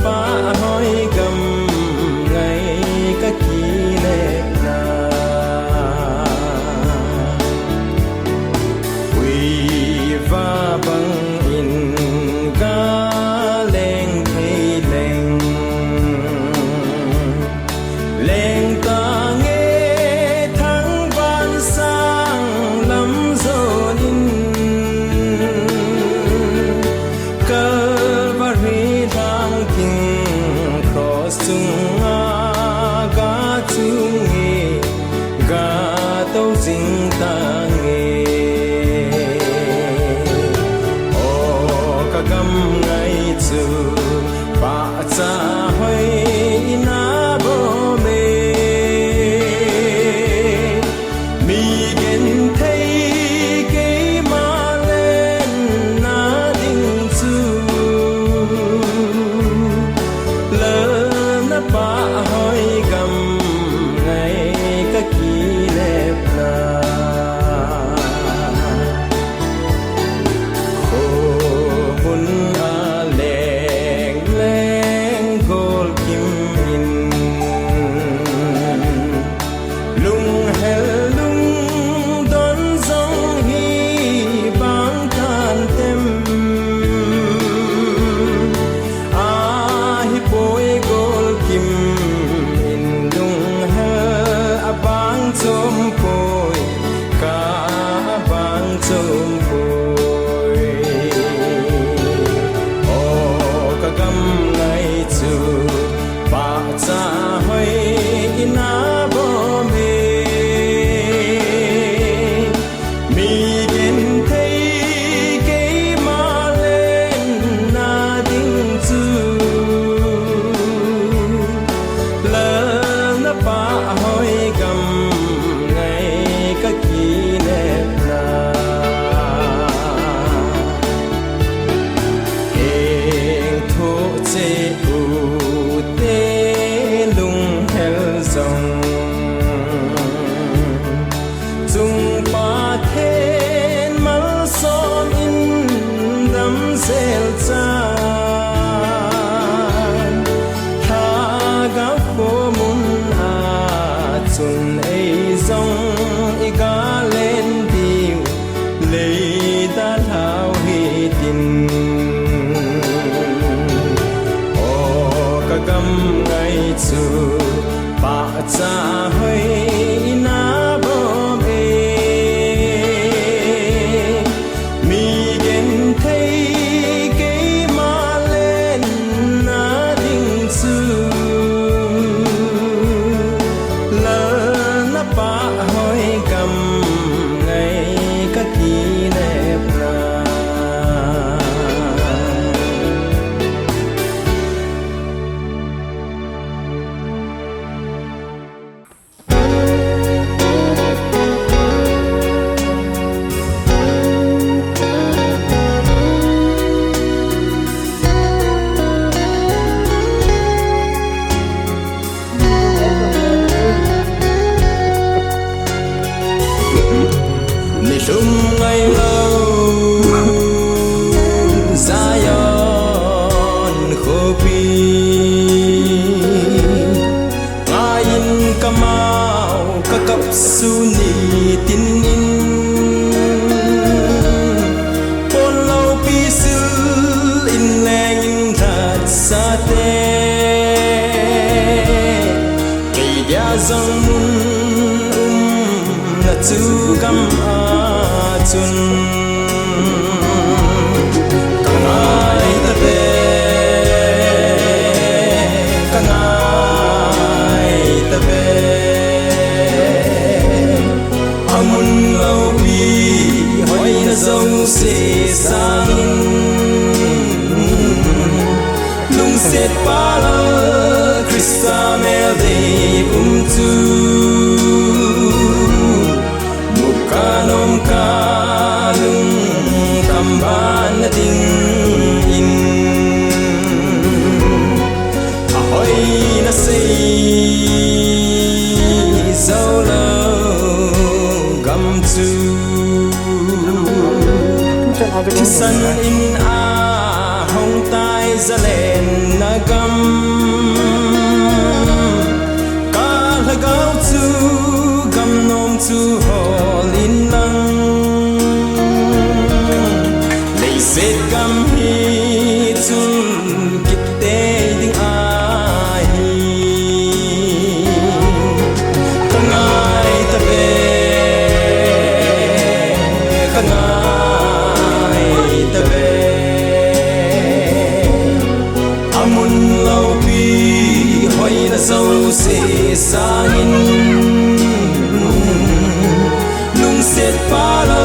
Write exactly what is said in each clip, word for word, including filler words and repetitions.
Pahhoi gam ngai ka kinepna, uiva bangin ka leng thei leng. Leng tange thangvah sang lam jonin, Calvary lhang ding cross chunga ga chung nge, ga tou jing tange. O ka gam ngai chu, pahcha hoi ina bom e. Mi genthei keima lenna ding chu, lalna pahhoi gam ngai ka kinepna. Khomun a leng leng golkim in, lunghel lungdon jong hi bang kantem. Ahipoi golkim in lunghel abang chompoi, ka abang chompoi. O ka gam ngai chu, pahcha hoi ina bom e. Mi genthei keima lenna ding chu, lalna pahhoi gam ngai ka kinepna. Heng thoh cheh u te lunghel jong, Chung Pathen malsom in damsel chan, Lhagao khomun a chun ei jong i ga len diu, lei dalhau hitin. O ka gam ngai chu, pahcha hoi ina bom e. Mi genthei keima lenna ding chu, lalna pahhoi gam ngai ka kinepna. Nilhum ngailou Zion khopi, ngaiyin kamau kakap suni tinin, pon loupi sil in lengin lhatsate, kei dia jong mun umna chu gam a chun ka ngai tave, ka ngai tave. Amun loupi hoina jouse sangin, lungset pal Christa mel dei um chu, mukanom kalung kamban na dingin, ahoina sei joulou gam chu, thisan in ahung tai Zalen na gam, ka lhagao chu gam nom chu hol in lang. Leiset gam hi chun kit tei ding ahi. Ka ngai ta ve, ka ngai ta ve. A mun lopi hoina jouse sangin, lungset pala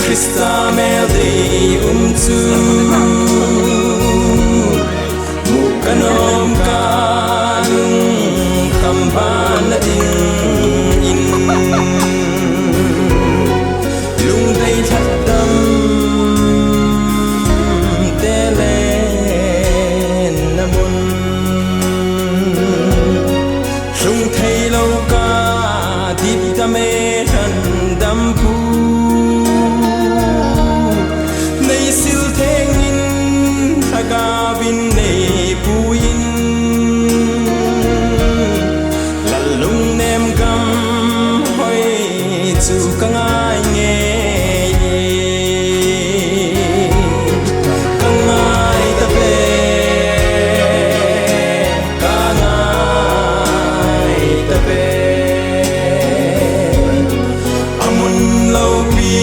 Christa mel dei um chu. Mu ka nom ka lungkham ban na dingin, lungdei lhatdam te le na mun. Lhung thei lou ka dipdam e lhandam pu. Nei sil theng in lhagao in nei pui in. Lal lungnem gam hoi chu ka ngai ngei. Ka ngai ta ve, ka ngai ta ve. A mun lopi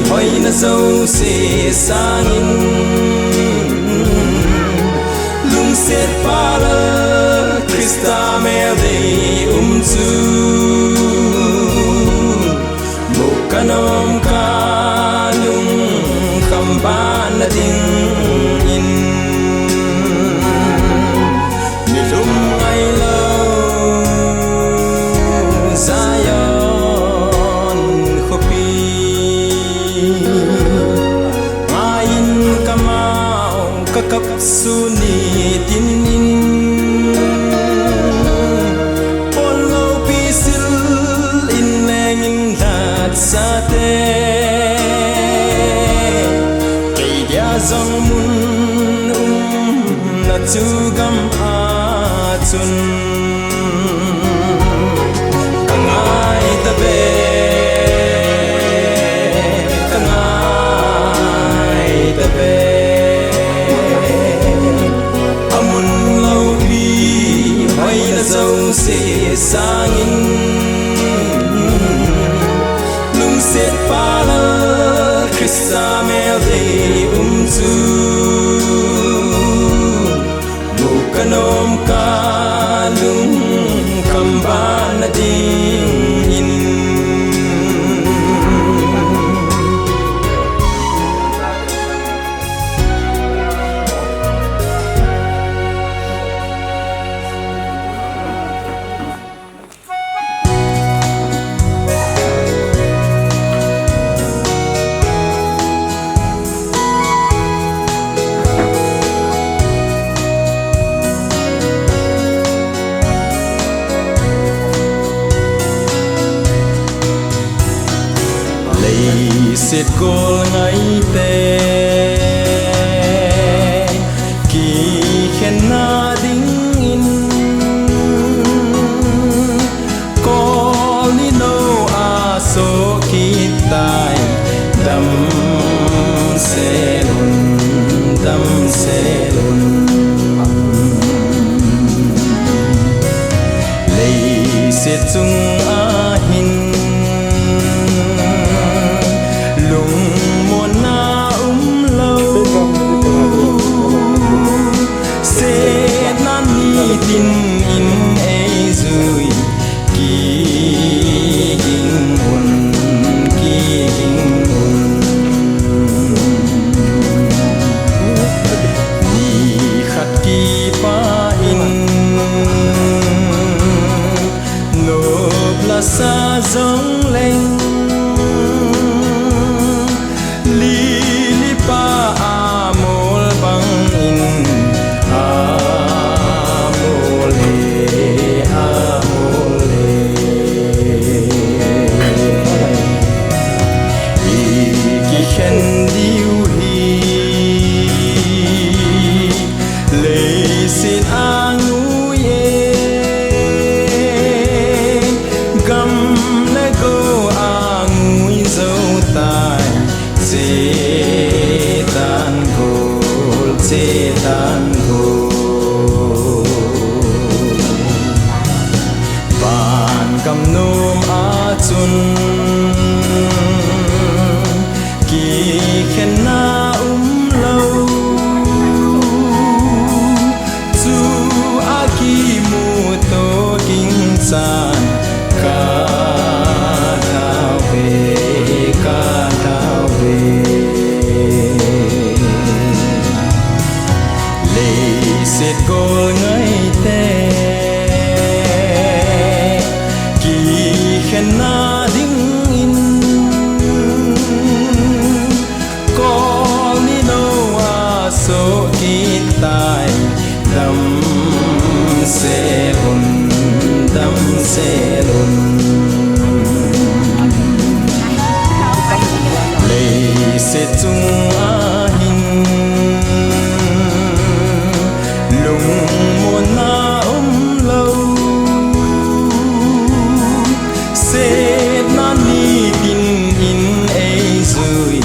hoina jouse sangin, lungset pala Christa mel dei um chu. Mu ka nom ka lungkham ban na dingin, nilhum ngai lou Zion khopi. Ngai in ka mau ka kap sun nitin in, pon lopi sil in leng in lhatsate. Kei dia jong mun umna chu gam a chun. Ka ngai ta ve, ka ngai ta ve. A mun lopi hoina jouse sangin, lungset pala Christa mel dei um chu. Mu ka nom ka lungkham ban na dingin. Leiset gol ngaite kikhenna dingin, kol ni nou a soh kit tai. Damsel un, damsel un. Leiset chung a hin lungmonna umlou, setna nitin in eijui. Kiging un, kiging un. Nikhat kipah in nop lasa jongleng, lili pa amol bangin amol San ka thau ve, ka thau ve. Leiset kol ngaite kikhenna dingin kol ni noa soh kit tai. Damsel un, damsel un. Leiset chunga hin lungmonna umlou, setna nitin in eijui.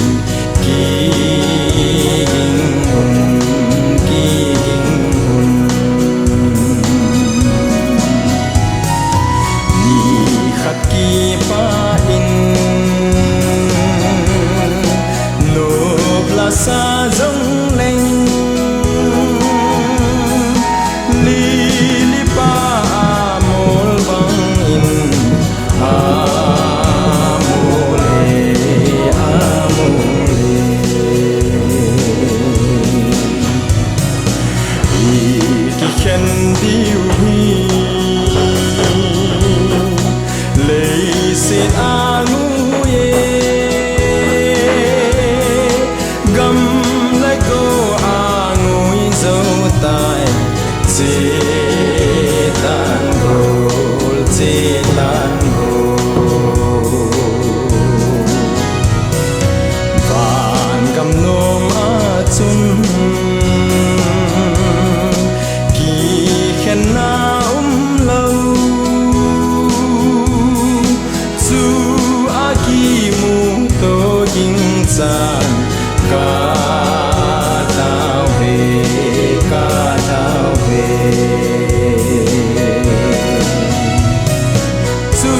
Kiging un, kiging un. Nikhat kipah in nop lasa jongleng, lili pa amol bangin amol e, amol e. I kikhen diu hi leiset angui e, gam le go angui jou tai. Chetan gol, chetan gol. Van gam nom a chun kikhenna umlou, chu a kimuto ding chan ka thau ve, ka thau ve. Chu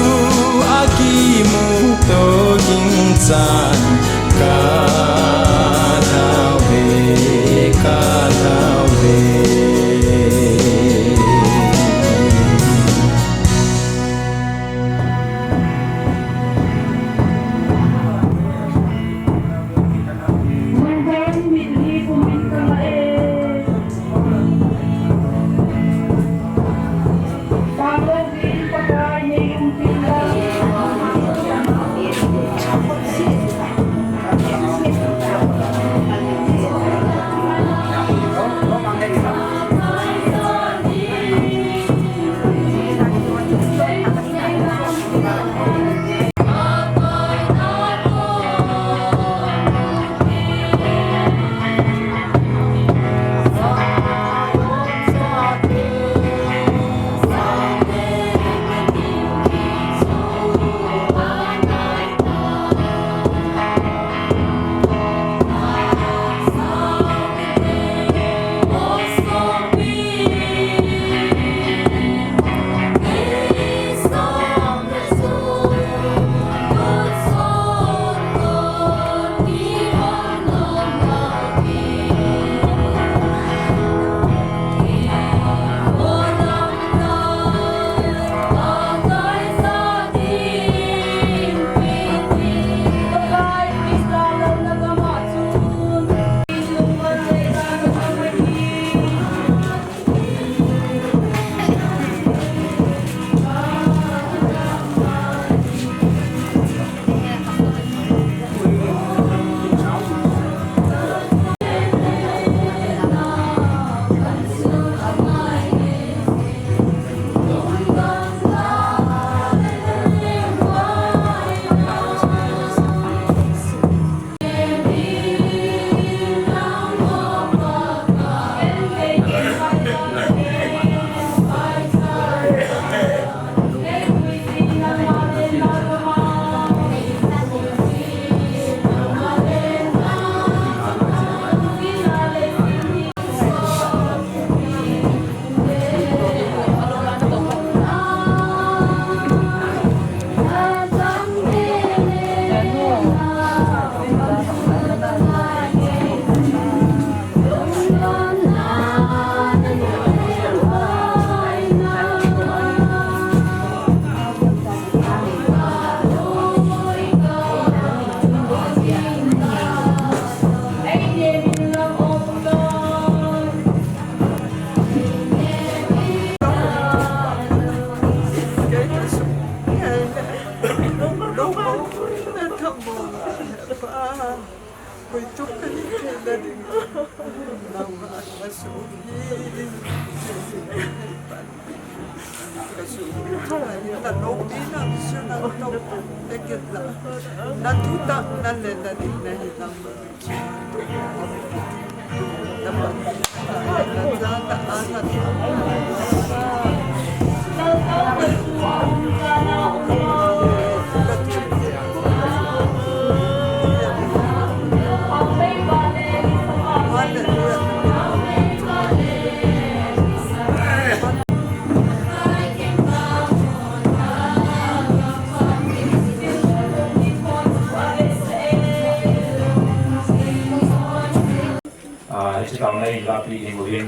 Ah, hiche taona in lapi ding uvin,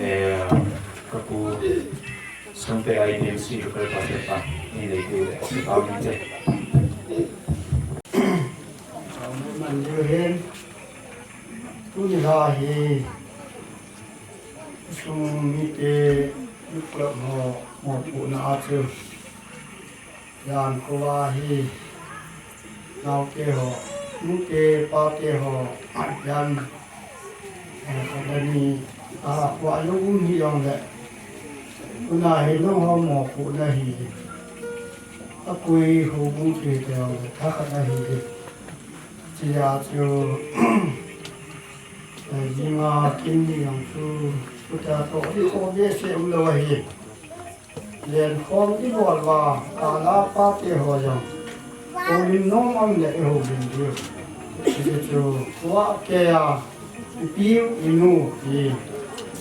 eh, ka pu Songpei I P M C local pastor pa, ni le ku le, taona te. Man diu hen, tuni la hi, sung mite, nupla mo, mo pu na a chu. Jan kova hi, naote ho, nute pate ho, jan, eh, kadani, a, kova lou um hi jong le. Tuna hi nangho mopohna hi, apui houbung te jong le, thakhatna hi. Chia chu, eh, jinga kin ni jong chu, puta to, i ko be se um lou ahi. Lenkhom i bol uva, kala pate ho jong. Houlim nom ang le i houlim diu. Hichu, tua kei a, i piu, i nu, i,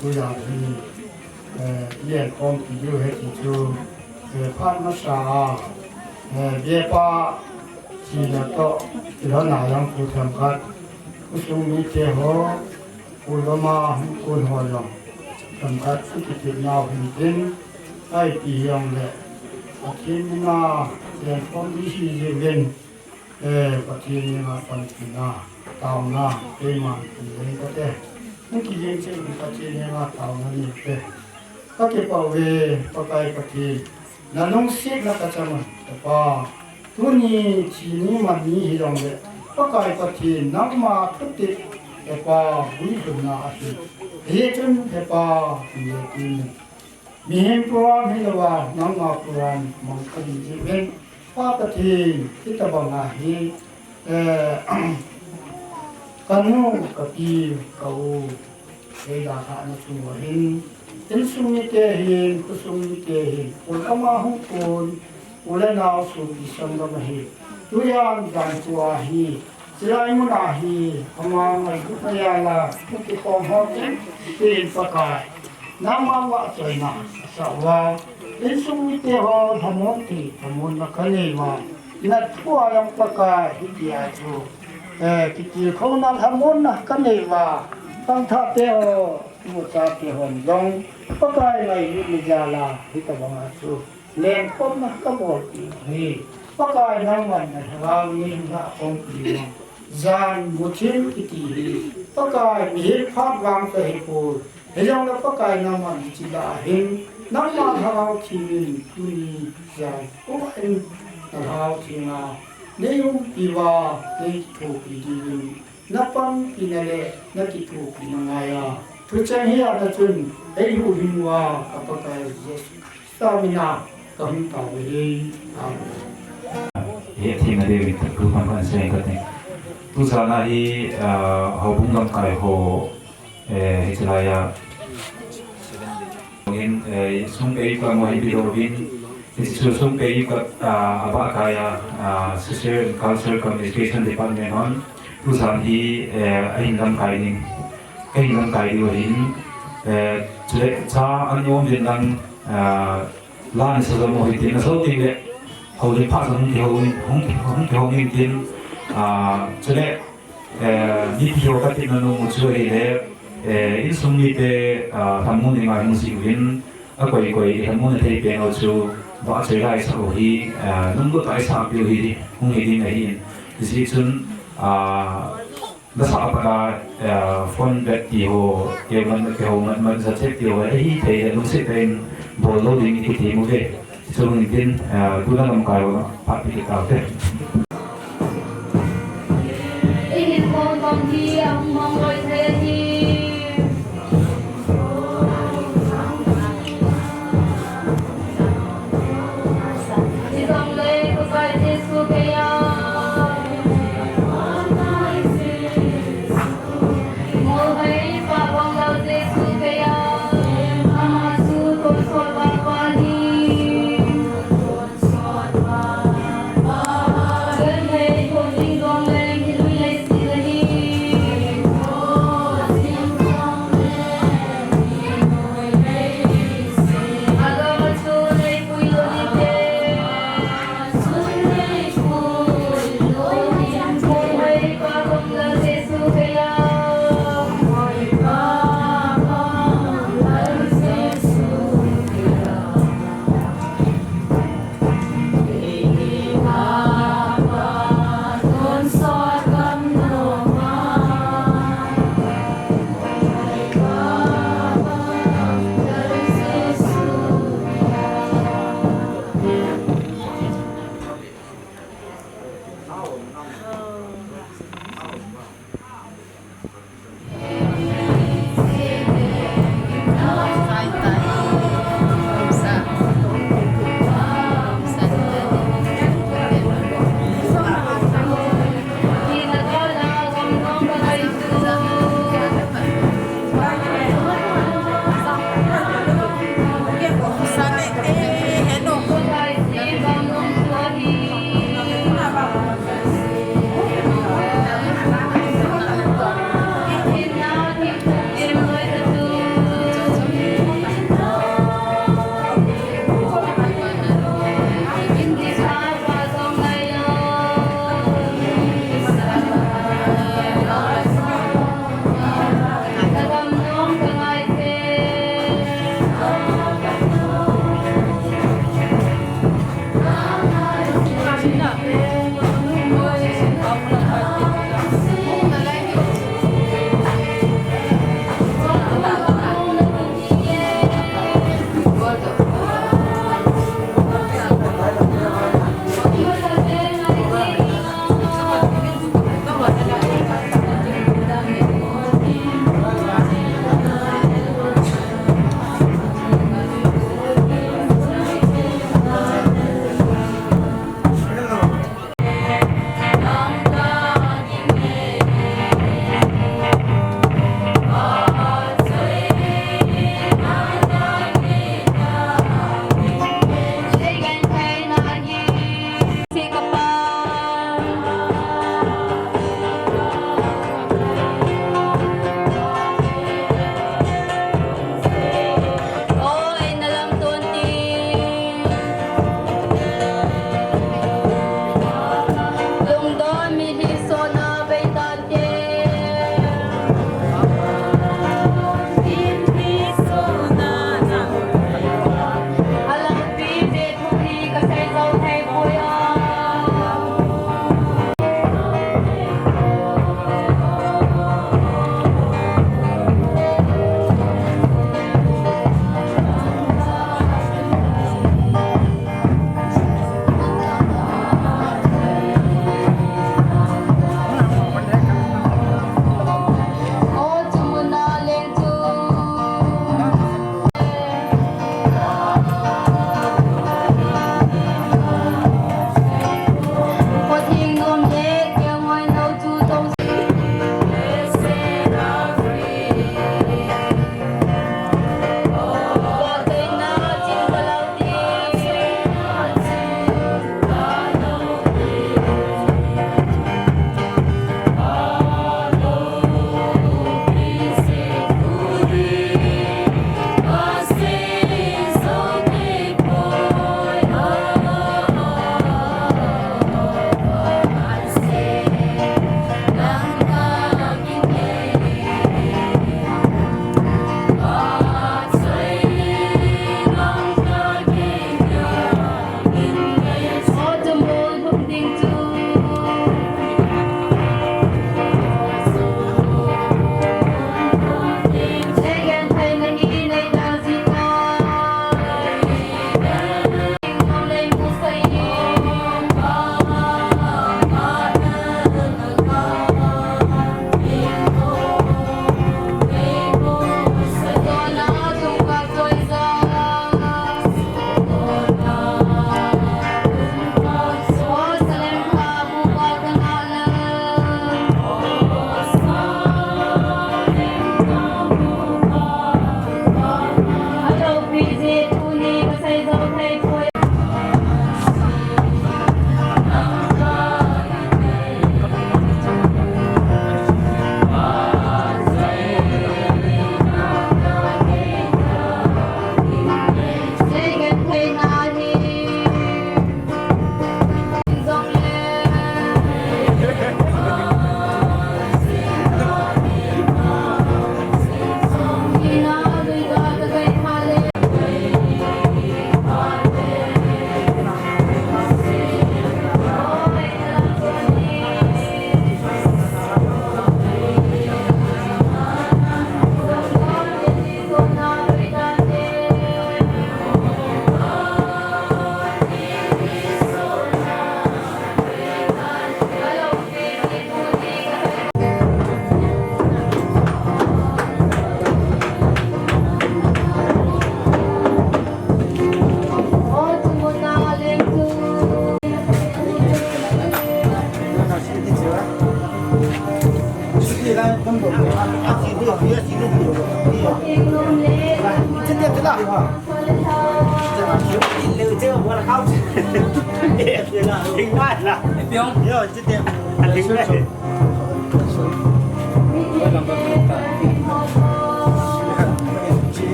tu jong hi, eh, lenkhompi diu ahi ti chu, eh, phat masa a, eh, bepa, china toh, i lhona jong tu themkhat. Khosung mite ho, Pu Lama hung kon ho jong, themkhat i kitepnau hin tin, ipi jong le, Pathen mina, lenkhom i hi jiuvin, eh, Pathen mina panpina, taona, keiman, tin leng kate. Hung kijing cheh in Pathen mina taona ni te. Ka kipah uve, Pakai Pathen, na lungsetna ka chang un, He Pa. Tuni, thi ni, man ni hi jong le, Pakai Pathen, nangma thutep, He Pa, guilhunna ahi. Hichun, He Pa, ti le ti ni. Mihem program hi louva, nangma program mang ka hi jiuvin, Pa Pathen, hitabang a hi, eh, ka nu, ka pi, ka u, Kei dalhahna chung uva hin, insung mite hin, khosung mite hin, pu le ama hung kon, u le nao sopi sanggam ahi. Tujan jan tua hi, chulai muna hi, ama ngailutna jal a, kikhom ho tin, tin Pakai. Nangma vahchoina, asah uva. Insung mite ho, lhamon ti, lhamonna kanei uva. Nathua jong Pakai, hitia chu. Eh, kitilkhouna lhamonna kanei uva, pangthah te ho, nucha te hon jong, Pakai ngailutna jal a, hitabang a chu, lenkhomna kabolpeh u hi, Pakai nangman na lhagao nei lhahkhompi uva, jan muthim kiti hi, Pakai mihem phat vang kahipoi, hijongle Pakai nangman hiche lah a hin, nangma lhagao theng in tuni jan, Pakai in na lhagao theng a, Nei umpi uva, nei kithopi diuvin, na panpina le na kithopina ngai a. Thucheng hi a na chun, ei huhhing uva, ka Pakai Jesu Christa mina, ka hung tao uve. Amen. Hetthemna diuvin, thu pan pan sei kate. Tuchan a hi, ah, houbung lamkai ho, Eh, hiche lai a. In, eh, Songpei ka mo hi bido bin. Hiche chu Songpei ka, ah, abah kai a, ah, Social and Cultural Communication Department hon. Tuchan hi, eh, ahin lamkai ding. Kahin lamkai diu ahin. Eh, chule cha an um din lang, ah, la ni sa jong u hitin. Aso tin le. Houlim phat jong hung kihou in, hung, hung kihou in tin. Ah, chule Eh, mipi ho katina nom u chu ahile, eh, insung mite, ah, lhamon dinga hung jih uvin, akoi koi lhamon athei peng u chu, vahchoi la isah u hi, ah, lunglut a isah peh u hi, hung hi ding ahin. Hijeh chun, ah, nasah a pat a, ah, phone bet ti ho, kihou ngat ngat, kihou ngat ngat, jachat ti ho, ahithei le lungset tah in bol lou ding kiti mu ve. Chun tin, eh, tuna lamkai ho, phat pi kit taute.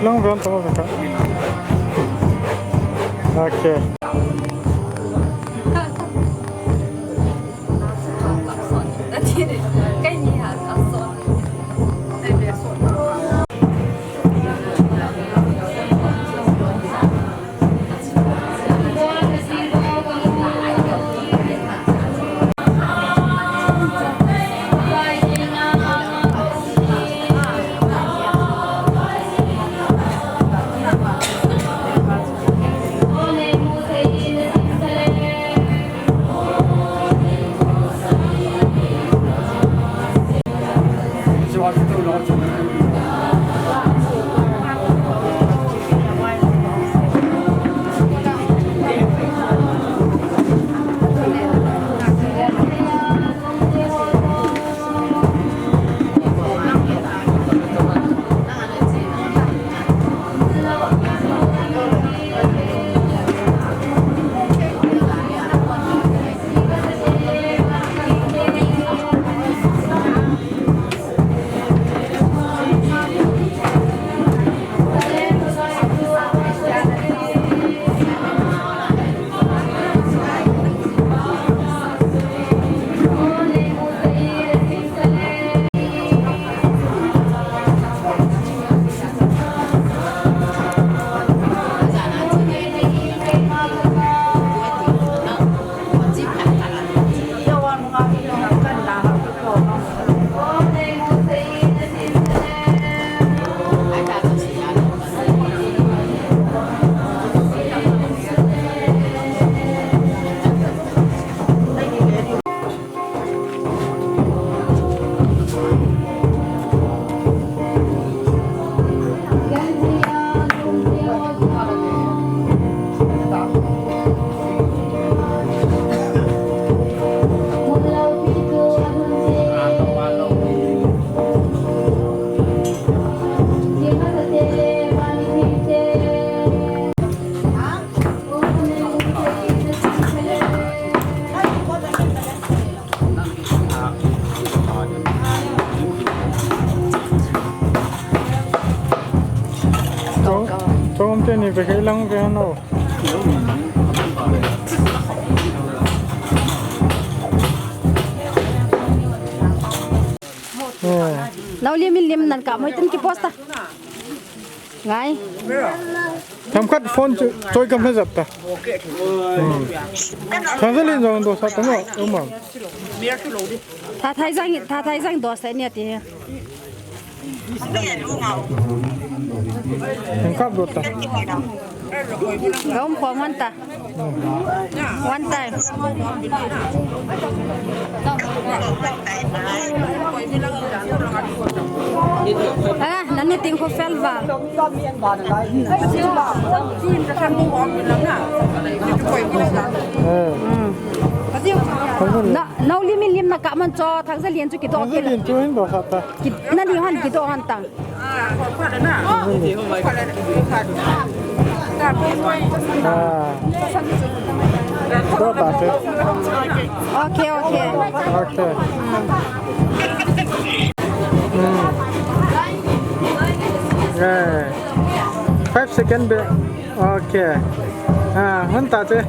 Lang ven tong ka. Okay. Chong, chong teni pe kei lang ve no. Eh. Nau lim in lim nan ka moi tun ki post ta. Ngai. Themkhat phone chu choi kam he jap ta. Hmm. Thangzalin jong dosah ta mo, um, um. Thathai jang, thathai jang dosah ni ati. Themkhat dosah ta. Ga um khom hon ta. One time. Ah, nani ting kho fel val. Eh. Hmm. Na, nau lim in lim na ka man cho, Thangzalin chu kidoh. Thangzalin chu hin doh kha ta. Ki, nani hon kidoh hon tang. Ah. Koi ta che. Okay, okay. Okay. Hmm. Eh. Five second be. Okay. Ah, hon ta che.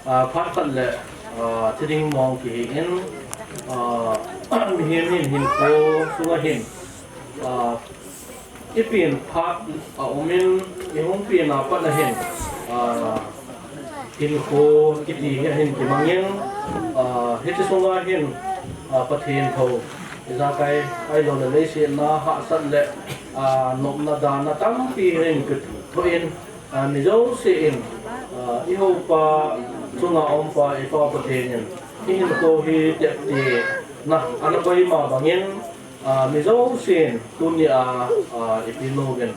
Ah, phat khat le, ah, thi ding mong kihi in, ah, mihem hin hinkho sunga hin, ah, i pen phat a um in, i hung pen a pat na hin, ah, hinkho kiti hi ahin kimang in, ah, hiche sunga hin, ah, Pathen tho, ijakai ahilou le leiset na hahsat le, ah, nopna dana tampi hin kithoh in, ah, mi jouse in, ah, i houpa chunga umpa i Pa Pathen in, i hinkho hi tepte na ana koima bangin, ah, mi jousen tunia, ah, i Pi Nu vin,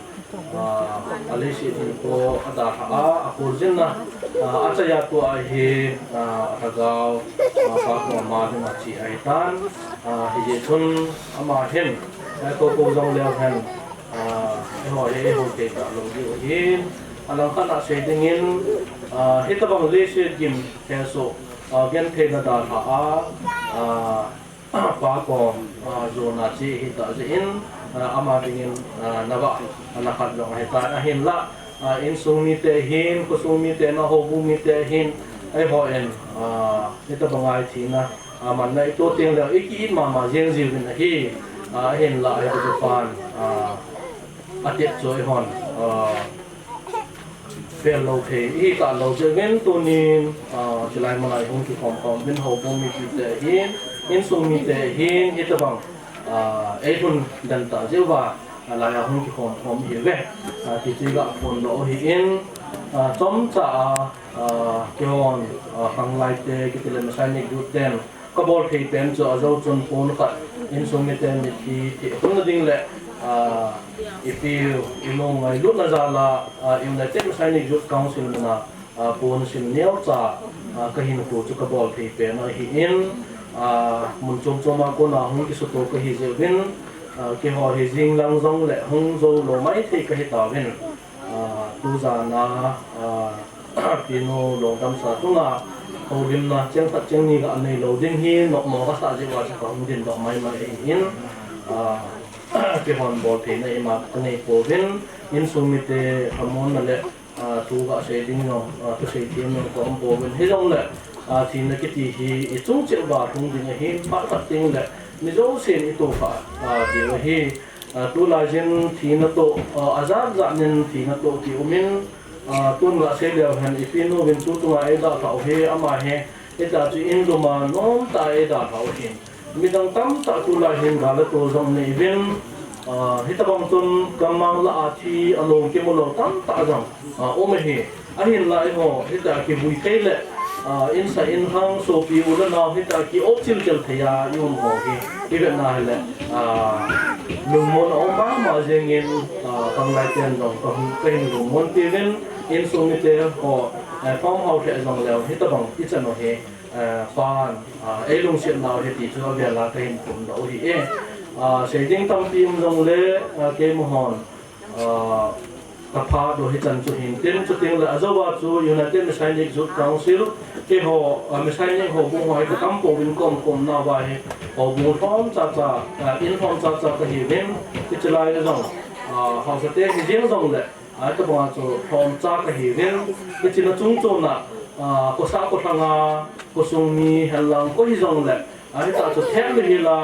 ah, a leiset hinkho adalhah a, a kholjinna, ah, achai a tua hi, ah, a lhagao, ah, Pa koma dinga che ahitan, ah, hijeh chun ama hin, eh, kou kou jong leu hen, ah, eiho hi eiho thei talou diu ahin, alangkhat a sei dingin, ah, hitobang leiset gim hesoh, ah, gentheina dalhah a, ah, Pa kom, ah, jona che hita jeh in, ah, ama dingin, ah, navah, ah, na khat jong ahitan ahinla, ah, insung mite hin, khosung mite na houbung mite hin, eihon, ah, hitobang a thina, ah, manna i to teng leh, i ki-it mama jeng jiuvin ahi, ah, ahinla, hitobang pan, ah, atep chu eihon, ah, Pel lou thei, i talou jeh uvin tunin, ah, chulai muna i hung kikhom khom uvin houbung mipite hin, insung mite hin, hitobang, ah, eilhun den ta jeh uva, ah, laiya hung kikhom khom ihiuve. Ah, tichu i ga phondoh u ahin, ah, chomcha a, ah, keihon, ah, khanglaite, kiti le Messianic Youth ten, Ka bol thei pen chu a jou chun pon khat insung mite mitlhi theh hung na ding le, ah, i pi u, i nu ngailutna jal a, ah, United Messianic Youth Council muna, ah, pon sim neocha, ah, ka hinkho chu ka bol thei pen ahi in, ah, mun chom chom a kona hung kisuto ka hi jeh uvin, ah, keiho hi jing lang jong le hung jou lou maithei ka hi tauvin, ah, tu jan a, ah, Pi Nu Longdamsa chunga houlimna cheng khat cheng ni ga nei lou ding hi nopmo ka sa jeh uva chu ka hung dingdoh mai mai ahi in, ah, keihon bol theina ima ka nei pouvin, insung mite lhamonna le, ah, thu ga sei ding jong, ah, thusei them jong ka um pouvin, hijongle, ah, thina kiti hi i chung cheh uva lhung ding ahin, phat khat teng le mi jousen i tohkhah, ah, diu ahi. Ah, tulai hin thina toh, ah, ajat jat nin thina toh ki um in, ah, tun ga sei leu hen i Pi Nu vin tu chunga ei dalhah u hi ama hi, hitia chu in lum a nomtah a ei dalhah u ahin. Midang tamtah tulai hin gal le tol jong nei uvin, ah, hitobang chun kamang lah a thi a lom kimu lou tamtah jong, ah, um ahi. Ahinla eiho, hitia kivui thei le, ah, insa inlhang sopi u le nao, hitia ki-op chil chil thei a i um ho hi, i vetna hile, ah, Lungmon a um mama jingin, ah, khanglai ten jong ka hung, ka hin lungmon piuvin, insung mite ho, eh, pom hao lheh jong leu, hitabang ichan u hi, eh, pan, ah, eilungset nau ahi ti chu avel a ka hin phongdoh u ahi e. Ah, seiding tampi um jongle, ah, keima hon, ah, ka phat u hichan chu hin tin, chuteng le ajou a chu United Messianic Youth Council, keiho, ah, Messianic houbung ho hi ka tam pouvin ka um, ka umna uva hi houbung lhom chacha, ah, in lhom chacha ka hiuvin, hiche lai a jong, ah, haosa te hi jeng jongle, ah, hitabang a chu lhom cha ka hiuvin, hiche na chung chon a, ah, khosah kholhang a, khosung mi henlang koi hi jongle, ah, hitia chu themlou hila,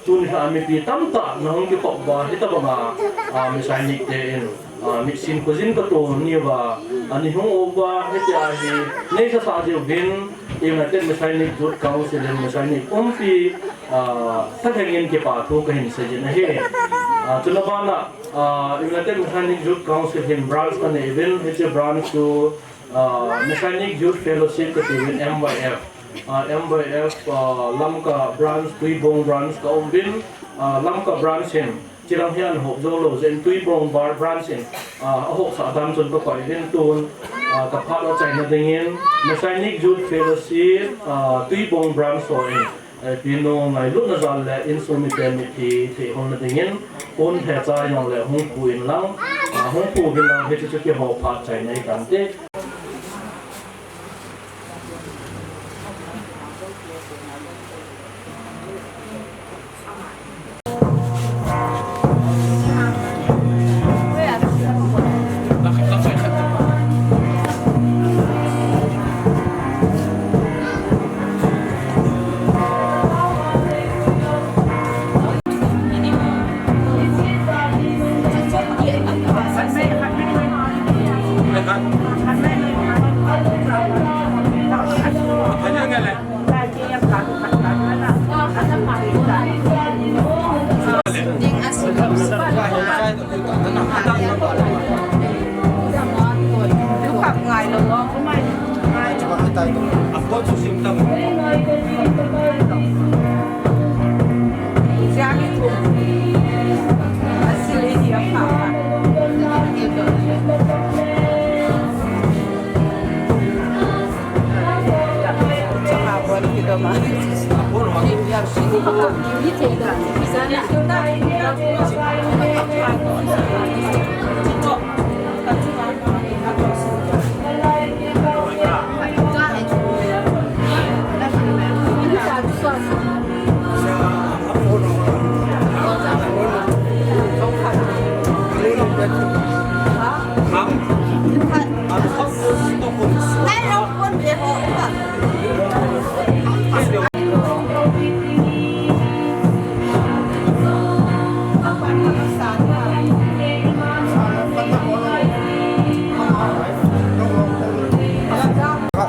tuni a mipi tamtah na hung kikhop uva, hitabang a, ah, Messianic te in, ah, mitsin khojin ka to uva, ah, ana hung uva, hitia hi, nei sasa jiuvin, United Messianic Youth Council in Messianic umpi, ah, thalheng in kipa thu ka hin seijin ahi. Ah, chuna bana, ah, United Messianic Youth Council hin branch ka nei uvin, hiche branch chu, ah, Messianic Youth Fellowship kati uvin M Y F. Ah, M Y F, ah, Lamka branch, Tuibong branch ka um uvin, ah, Lamka branch hin, chilang hi ana hop jou lou jeh in Tuibong bar-, branch in, ah, ahopsah dan chun ka koi uvin tun, ah, ka phat u achaina dingin, Messianic Youth Fellowship, ah, Tuibong branch ho in, eh, pinu ngailutna jal le insung mite mipi theilhona dingin, pon lheh cha in lang le hung phu in lang, ah, hung phu uvin lang hiche chu keiho phat chaina ahi tante.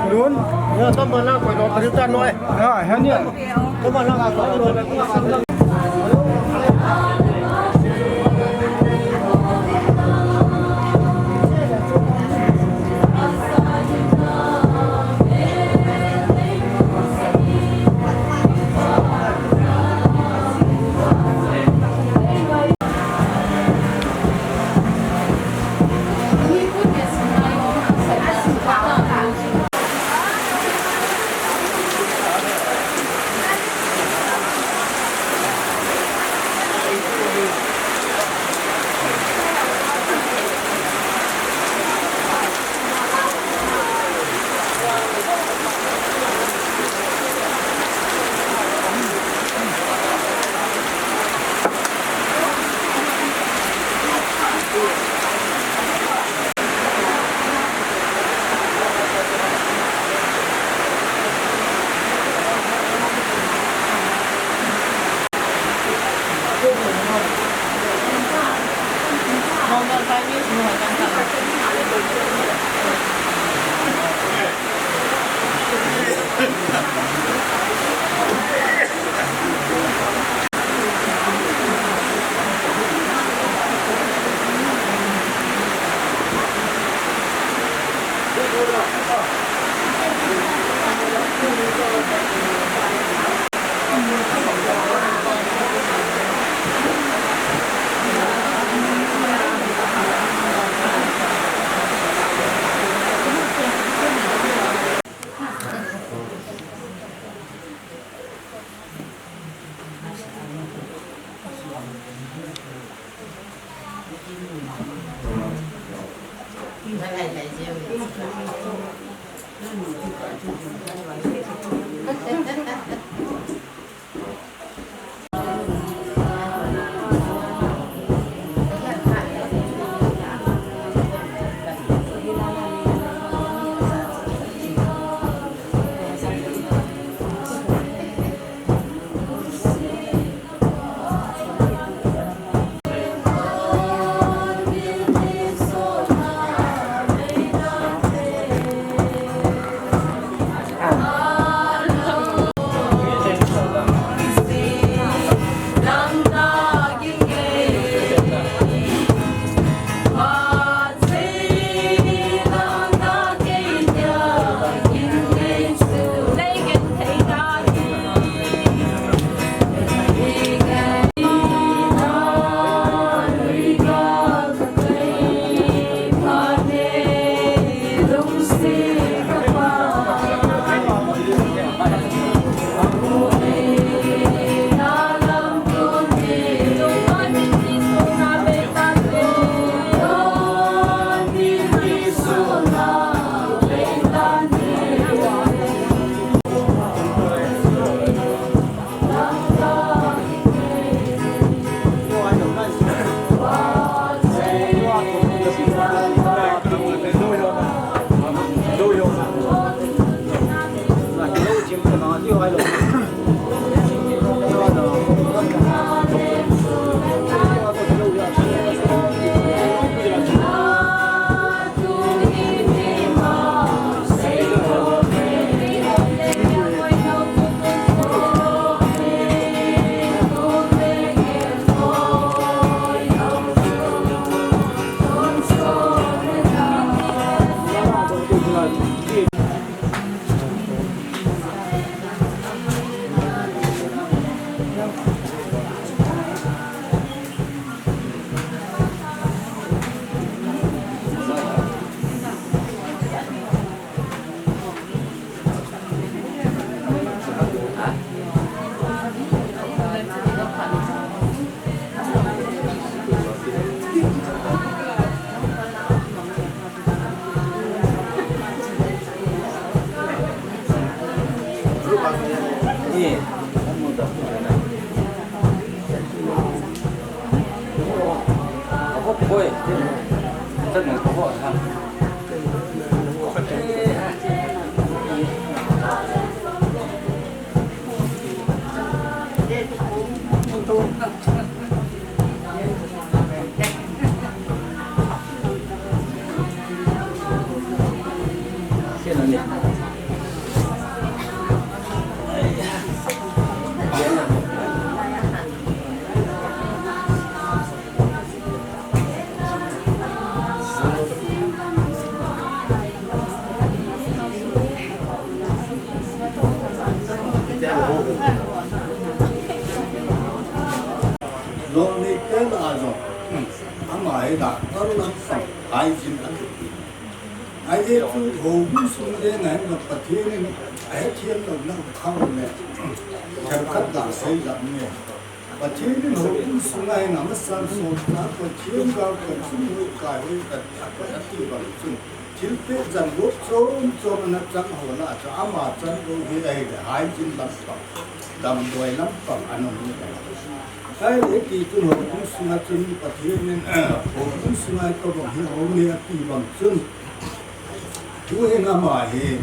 Nun, ya, tama na, koi lo, tari ta noi. Ya, ya, ni. Loni pen a jong, ama hi doctor lampang, hygiene a kiti. Ahi chu houbung sung ding a hin Pathen in ahethem louna khang le, khenkhat gasei jat ni. Pathen in houbung sunga hin amasan sot na, Pathen gao ka chun hoi kai hoi ka, ka, ka ti bang chun. Thilpeh chan gop chom chom ana chang ho na chu ama chan gop hi ahile hygiene lampang, damdoi lampang ana um ahi. Ahile hiti chun houbung sunga chun Pathen in, houbung sunga tobang hi hou ni ati bang chun. Tuhin ama hi,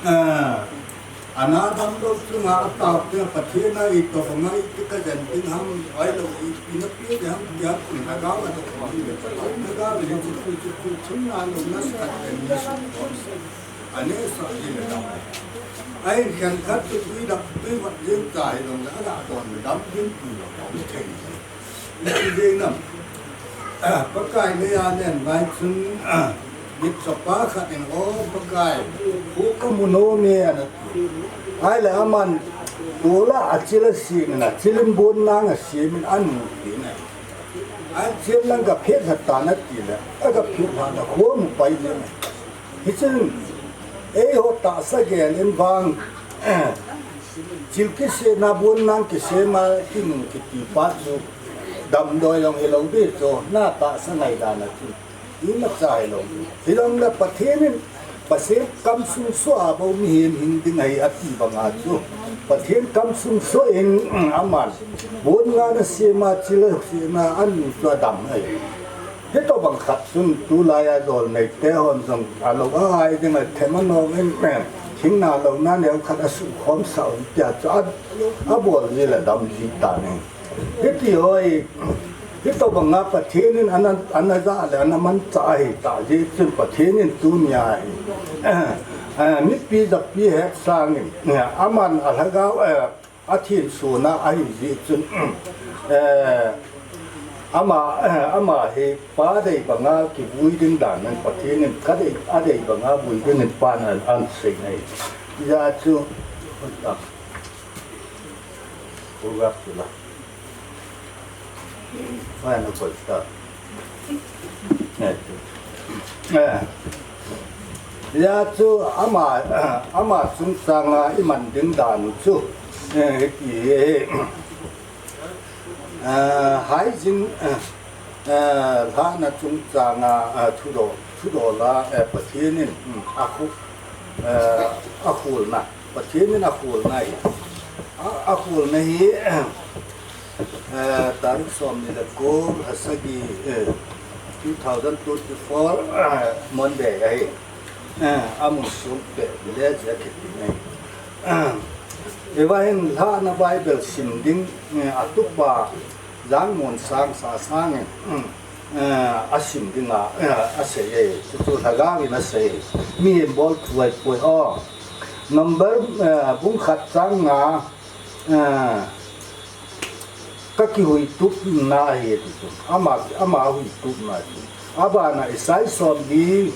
ah, ana damdoi chunga atao te Pathen a itobang a iti kajen ding ham, ahilou ipi napeh ding ham tia chun lhagao a dong, lhagao a dong chu chu chu chu na lo na sa ka ni su ko se. Aneh sa ji le dam. Ahi khenkhat chu tui dap, tui vat jeng cha hi dong le, ana don le dam jeng tu lo, dam thei. Iti jeng nam. Pakai le a len vai chun, mit chapa khat in, "O Pakai, kho kamu nom e," ana ti. Ahile aman, tol a achil asem in, achil in bon nang asem in, anu ti na. Achil lang kaphet lha tan ati le, akaphet lha na kho mu pai jeng. Hichun, eiho tahsa gel in vang, chil kisem na bon nang kisem a kinung kiti pa chu, damdoi jong hilou ding chu, na tahsa ngaidan a chu. Ima chai lo. Hilom le Pathen in, Pathen kamsung soh a bou mihem hing ding ahi ati banga chu. Pathen kamsung soh in, aman bon nga na sema chila sena anu chu adam ahi. Hitobang khat chun tulai a jol neite hon jong alou ahai ding a them anom in, thing na lou na neo khat asukhom sah un tia chu a, abol ji le dam ji ta ning. Hiti hoi, hitobanga Pathen in ana, ana ja le ana mancha ahi ta ji chun Pathen in tunia hi, eh, eh, mipi japi hetsang in, eh, aman alhagao, eh, athin suna ahi ji chun, eh, ama, eh, ama hi Pa dei banga kivui ding dan in Pathen in ka dei, adei banga vui ding in Pan an, an sei nei. Ja chu, Program chu la. Hoi na koi ta. Eh, chu. Eh. Ya chu ama, ama chungchanga iman ding dan chu. Eh, hiti, eh. Eh, haijin, eh, eh, lhahna chungchanga, eh, thudoh, thudoh la, eh, Pathen in, mm, akhu, eh, akhulna. Pathen in akhulna hi, a, akhulna hi, eh, tarik som ni le ko, lha sagi, eh, two thousand twenty-four, eh, Monday ahi. Eh, amun sung pe, village a kiti nei. Eh, hiva hin lhahna Bible sim ding, eh, atupa Jangmonsang Sasang in, mm, eh, asim dinga, eh, asei e, chuchu lhagao in asei. Mihem bol thu ahi poi o. Number, eh, bung khat chang nga, eh, ka kihuitupna ahi ti chu. Ama, ama huitupna chu. Abana Isai somli,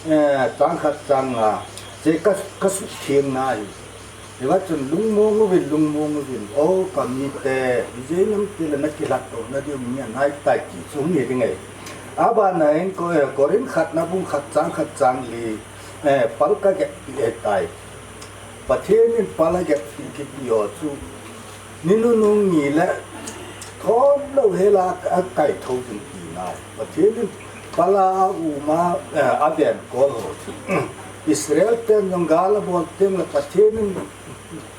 eh, chang khat chang nga, che ka, ka suthengna ahi. Hiva chun lungmong uvin, lungmong uvin, o ka mite, ijeh inem itile na kilhatdoh na diu mi anai tai ti chu hung hi ding ahi. Abana hin Ko-, eh, Korin khatna bung khat chang khat chang li, eh, pal ka get pi ahi tai. Pathen in pal aget pi kiti ho chu, ni nunung ni le thon lou hela a, akaitho ding tina ahi. Pathen in pal a uma, eh, aven kol ho chu. Israel ten jong gal abol teng le Pathen in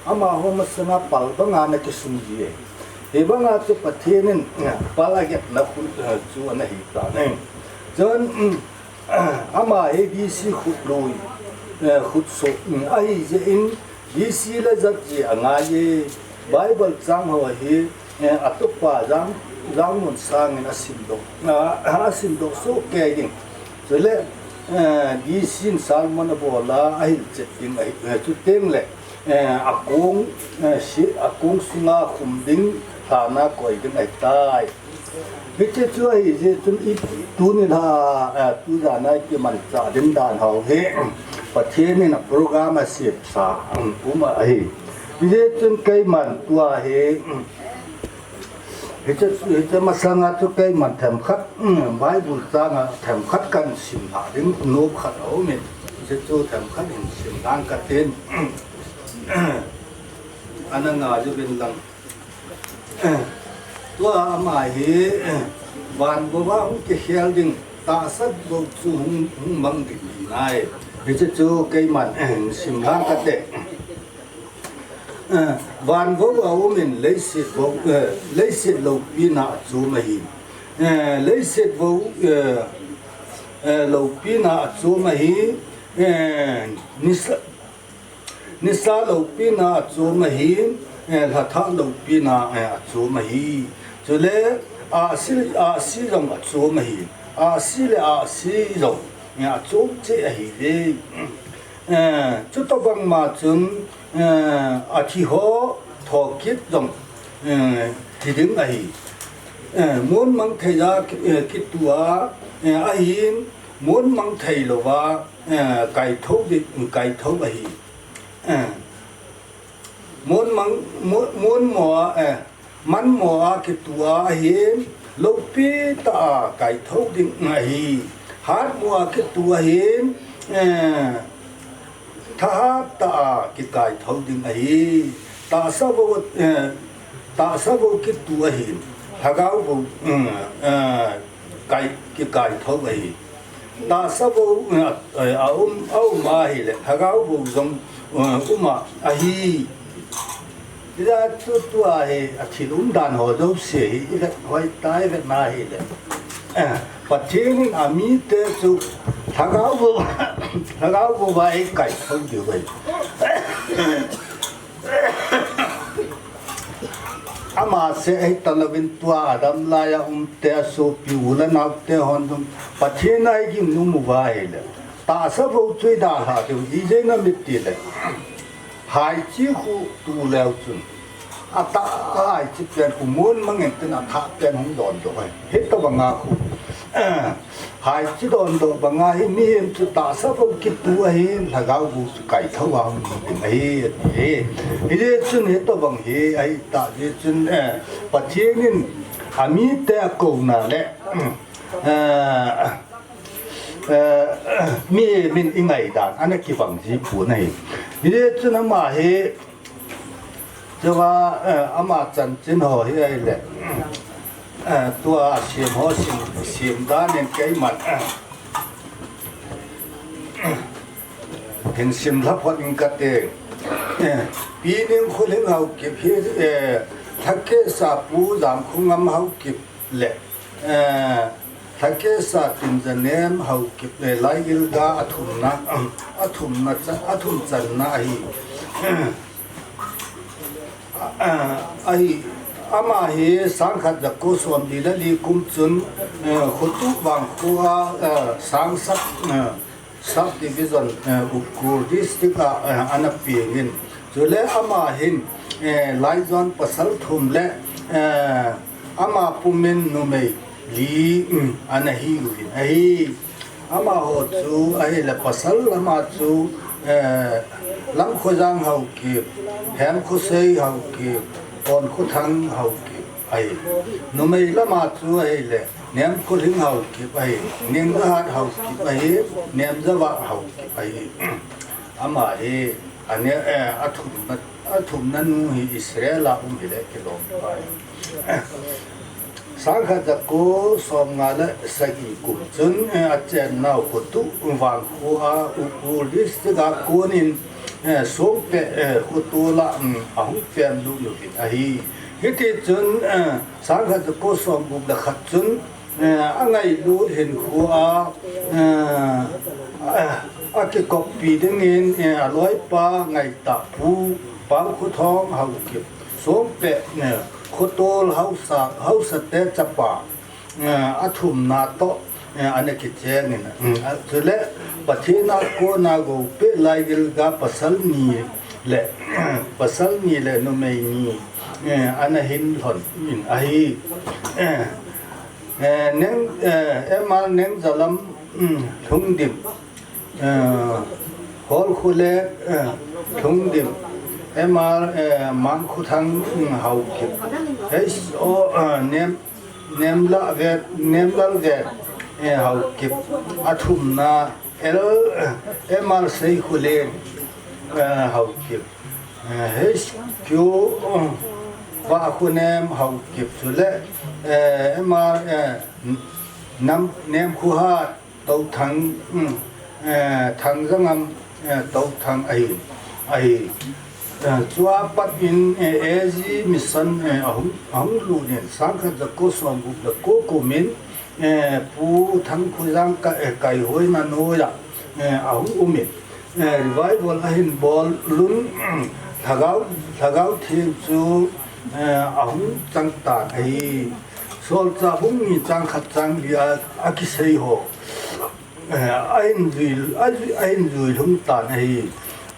amaho masanga pal banga ana kisung ji e. Hibanga chu Pathen in, eh, pal agetna khu, eh, chu ana hi tan ahi. Chun, mm, ama hi D C khut lui, eh, khut soh, mm, ahi jeh in D C le jat ji angai e. Bible chang ho hi, eh, atupa Jang, Jangmonsang in asimdoh, ah, asimdoh soh kei ding. Chule, eh, D C in sermon abol a, ahilchet ding ahi, eh, chuteng le, eh, akong, eh, si, akong sunga khum ding lhana koi ding ahi tai. Hiche chu ahi jeh chun i, tuni la, eh, tujan a i kimanchah ding dan ho hi, Pathen in a program asemsa, um, um ahi. Hijeh chun keiman tua hi, um, hiche, hiche masanga chu keiman themkhat, um, Bible changa themkhat kahin sim lha ding nom khat aum in. Hiche chu themkhat hin sim lang katin. Ana ngai uvin lang. Tua ama hi, van vou a hung kikhel ding, tahsa vou chu hung, hung mang ding hi nai. Hiche chu keiman, sim lang kate. Van vou a um in leiset vou, leiset loupina achom ahi. Leiset vou, loupina achom ahi. Nisa, Nisa loupina achom ahi, eh, lhathah loupina, eh, achom ahi. Chule, ahsi, ahsi jong achom ahi. Ahsi le ahsi jong, eh, achom cheh ahi ve. Eh, chutobang ma chun, eh, athi ho thokit jong, eh, thi ding ahi. Eh, monmang thei a ki, eh, kitua, eh, ahin, monmang thei louva, eh, kaitho ding, kaitho ahi. Eh, monmang, mon, monmo a, eh, manmo a kitua ahin, loupi tah a kaitho ding ahi. Hatmo a kitua ahin, eh, thahat tah a kikaitho ding ahi. Tahsa vou, eh, tahsa vou kitua ahin, lhagao vou, mm, eh, kai, kikaitho ahi. Tahsa bou, eh, a um, a um ahile, lhagao bou jong, eh, um a, ahi. Hijeh chun tua hi a thil umdan ho jouse hi i vet hoi tai, i vet na hile, eh, Pathen in amite chu lhagao bou, lhagao bou a eikai thou diu ahi. Ama seh ahi talouvin tua Adam laiya umte, asopi u le naote hon jong Pathen a eiginum uva ahile, tahsa bou chu i dalha diu, ijeh inem itile, haichi khu tu leu chun, atah a haichi pen khu mon mang in tin athah pen hung dondoh ahi. Hitobang a khu, eh, haichi dondoh bang a hi mihem chu tahsa bou kitu ahin, lhagao bou chu kai thou a hung ding ahi, ati. Hijeh chun hitobang hi ahi tah jeh chun, eh, Pathen in amite akouna le, eh, eh, mihem in i ngaidan ana kibang ji pon ahi. Hijeh chun ama hi, chua, eh, ama chanchin ho hi ahile, eh, tua sem ho sem, sem dan in keiman, eh, hin sim lha phot ing kate. Eh, Pi Ningkholing Haokip hi, eh, Lhakesa Pu Jangkhongam Haokip le, eh, Lhakesa Tinjanem Haokip, eh, Laigilga athumna, athumna cha-, athum channa ahi. Ah, ahi, ama hi sangkhat jako somli le li kum chun, eh, Khotuh vangkho a, eh, Sangsak, eh, Sub Division, eh, Ukhrul District a, eh, ana peng in. Chule ama hin, eh, Laijon pasal thum le, eh, ama pumin numei li, um, ana hi uvin ahi. Amaho chu ahile pasal lama chu, eh, Lamkhojang Haokip, Hemkhosei Haokip, Ponkhothang Haokip ahi. Numei lama chu ahile Nemkholing Haokip ahi, Nengjahat Haokip ahi, Nemjavah Haokip ahi. Ama hi ane, eh, athumna, athumna nu hi Israel a um hile kilom pai. Sangkhat jako somnga le sagi kum chun, eh, achennau Khotuh vangkho a Ukhrul District a konin, eh, Songpeh, eh, khotol a, um, ahung peng lut uvin ahi. Hiti chun, eh, sangkhat jako somgup le khat chun, eh, angailut hinkho a, eh, a, akikoppi dingin, eh, aloipa ngaitah Pu Pangkhothong Haokip, Songpeh, eh, khotol haosa, haosate chapa, eh, athumna toh, eh, ana kicheng in, mm, a, chule Pathen a kona goupeh Laigilga pasal ni le, pasal ni le numei ni, eh, ana hin lhon in ahi. Eh, eh, Neng, eh, M R Nengjalam, mm, Lhungdim, eh, Holkhole, eh, Lhungdim, M R, eh, Mangkhothang, mm, Haokip, H O, eh, Nem, Nemlalvet, Nemlalvet, eh, Haokip, athumna L, eh, M R Seikhole, eh, Haokip, eh, H Q, eh, Vahkhonem Haokip, chule, eh, M R, eh, Nam, Nemkhohat, Touthang, um, eh, Thangjangam, eh, Touthang ahi, ahi. Eh, chua pat in, eh, A G Mission, eh, ahung, ahung lut in, sangkhat jako somgup le ko kum in, eh, Pu Thangkhoijang Ka-, eh, Kaihoina noiya, eh, ahung um in, eh, revival ahin bol un, Lhagao, Lhagao Theng chu, eh, ahung chang tan ahi. Solchah bung ni chang khat chang li a, akisei ho, eh, ahin jui, a, ahin jui lhung tan ahi.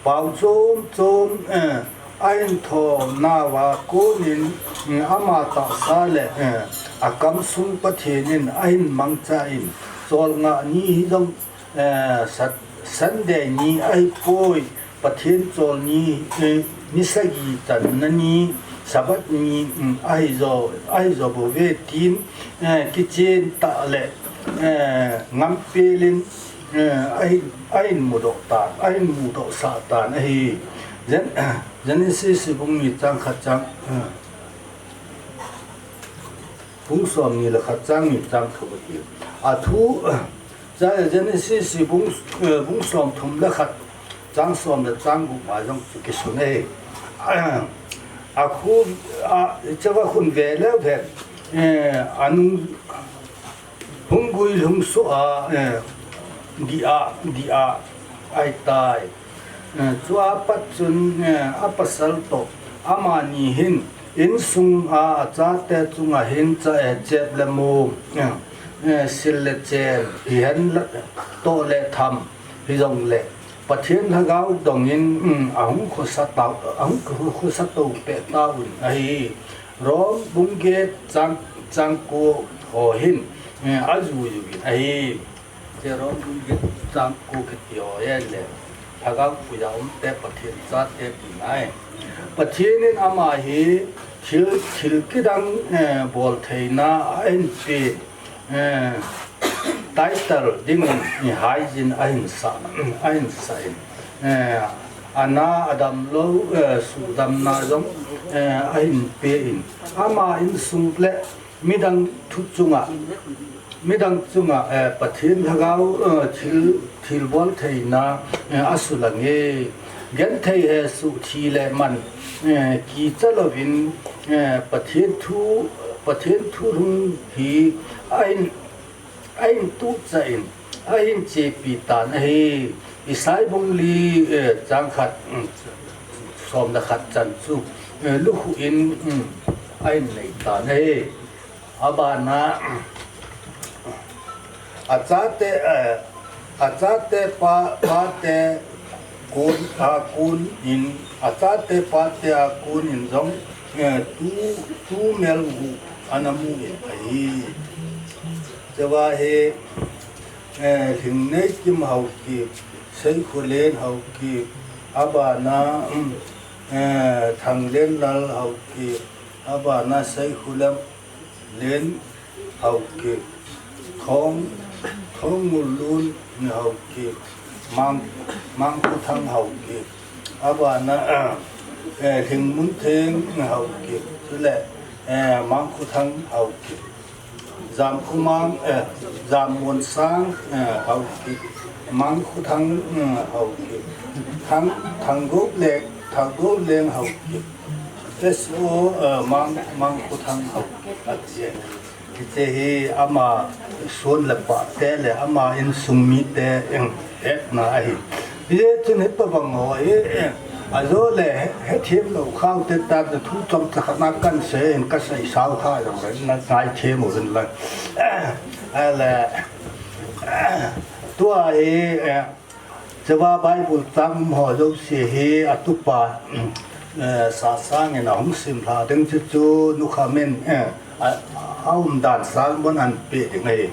Pao chom chom, eh, ahin thonau a konin, eh, ama tahsa le, eh, akamsung Pathen in ahin mangcha in, Cholngah ni hi jong, eh, Sat-, Sunday ni ahipoi, Pathen chol ni, eh, ni sagi channa ni, Sabbath ni, mm, ahi jo, ahi jo bou ve tin, eh, kichen tah le, eh, ngampel in, eh, ahin, ahin mudoh tan, ahin mudoh sah tan ahi. Gen-, Genesis bung ni chang khat chang, eh, bung somni le khat chang ni chang thum ahi. Athu, Cha Genesis bung, eh, bung som thum le khat, chang som le chang gup a jong chu kisun ahi. A khu, a, chava khun ve leu hen, eh, anung hung gui hung su a, eh, di a, di a, ai tai. Eh, chua pat chun, eh, a pasal toh, amani hin, insung a, a chate chunga hin cha, eh, chep le mu, eh, eh, sil le chen, hi hen la, toh le tham, hi jong le, Pathian Lhagao dongin, um, a hung khosa tau, a hung khosa to pe tauvin ahi. Rom bung get chang, chang ko ho hin, eh, a ju ju in ahi. Che Rom bung get chang ko kiti ho yen le, Lhagao puja um te Pathian cha te ti ngai. Pathian in ama hi thil, thil kidang, eh, bol theina a hin pe, eh, title dingin i haijin a hin sa, a hin sa in. Eh, ana a damlou, eh, sudamna jong, eh, a hin pe in. Ama insung le midang thu chunga, midang chunga, eh, Pathian Lhagao, eh, thil, thil bol theina, eh, a sulang e. Genthei hesoh thi le man, eh, kicha louvin, eh, Pathian thu, Pathian thu lhung hi a hin, a hin tuh cha in, a hin chepi tan ahi. Isai bung li, eh, chang khat, mm, som le khat chan chu, eh, lukhuh in, mm, a hin nei tan ahi. A bana, a chate, eh, a chate pa, pate kon, a kon in, a chate pate a kon in jong, eh, tu, tu mel gu ana mu in ahi. Chava hi, eh, Lhingneikim Haokip, Seikholen Haokip, a bana, um, eh, Thanglenlal Haokip, a bana Seikholem Len Haokip, Thong, Thongmullun Haokip, Mang, Mangkhothang Haokip, a bana, eh, Lhingmuntheng Haokip, chule, eh, Mangkhothang Haokip, Jamkhomang, eh, Jammonsang, eh, Haokip, Mangkhothang, eh, Haokip, Thang, Thanggoulen, Thanggoulen Haokip, S O, eh, Mang, Mangkhothang Haokip, ati e. Hiche hi ama son le pate le ama insung mite in hetna ahi. Hiche chun hitobang ho hi, eh, ajole he, hethem lou khao te ta thu chomcha khat na kan sei in ka sei sao kha jong le na ngai them u hin la. Ale, tua hi, eh, Chava Bible chang um ho jouse hi atupa, eh, Sasang in ahung simlha ding chu chu Nukham in, eh, a, a umdan sermon ahin pe ding ahi.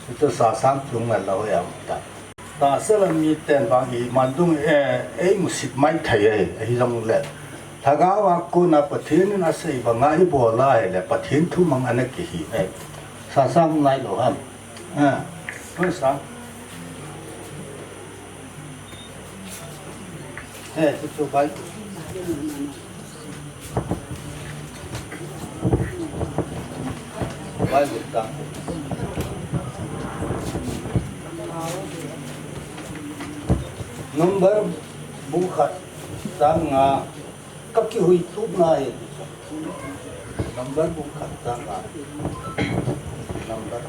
Chu chu Sasang chung a lou ahi a um ta. Tahsa lam miten vang iman dung, eh, eimusit mai thei ahi, ahi jong le. Lhagao a kona Pathen in asei banga ibol a ahile Pathen thu mang ana kihi ahi. Sasang ngai lou ham. Ah, Sasang. Eh, chu chu Bible. Bible ta. Number bung khat chang nga, ka kihui tup na e. Number bung khat chang nga. Number.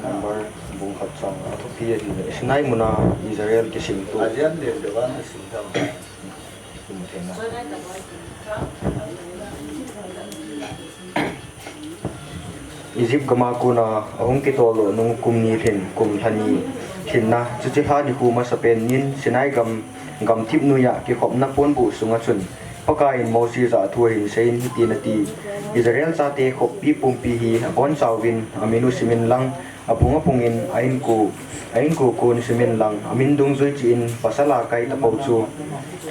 Number bung khat chang nga. Thupi ahi le. Sinai muna Israel kisim tu. Ajian le le wan sim tam. Kum thena. Egypt gama kona ahung kitol doh nung kum ni lhin, kum lha ni lhinna, chuche lha nikho masapen nin Sinai gam, gamthip noiya kikhopna ponbuh sunga chun, Pakaiyin Mose jah a thu ahin seiyin hitin ati, Israel chate khoppi pumpi hi abonchauvin amin u simin lang, aphung aphungin a inko, a inko kon simin lang, amin dungjui cheh in pasal a kai tapou chu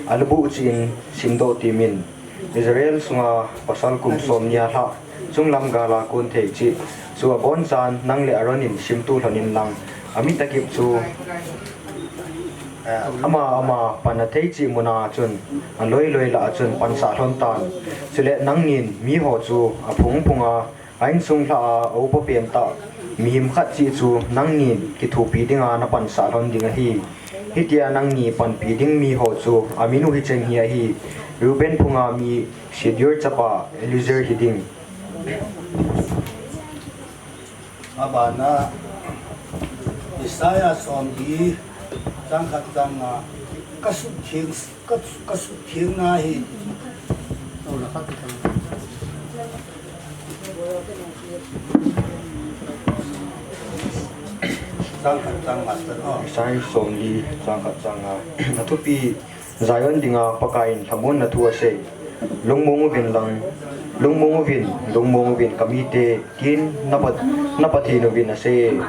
alubuh cheh in simdoh temin. Israel sunga pasal kum somni a lhah, chunglam gal a kon thei cheh chu abonchan nang le Aaron in simto lhon in lang, ami takip chu, eh, ama, ama pan athei cheh muna chun, aloi loi lah a chun pansah lhon tan. Chule nangnin miho chu aphung phunga, a insung lhah a, a upa pentah, Mihem khat cheh chu nangni kithopi dinga napansah lhon ding ahi. Hitia nangni panpi ding miho chu amin u hicheng hi ahi. Reuben phunga mi Shedeur chapa Eliezer hiding. Abana Isaiah somli chang khat chang nga, kasutheng, ka, kasuthengna hi. Chang khat chang nga, Isaiah somli chang khat chang nga. Athupi, Zion dinga Pakaiyin lhamonna thu asei. Lungmong uvin lang, lungmong uvin, lungmong uvin kamite, tin na Pathen uvin asei.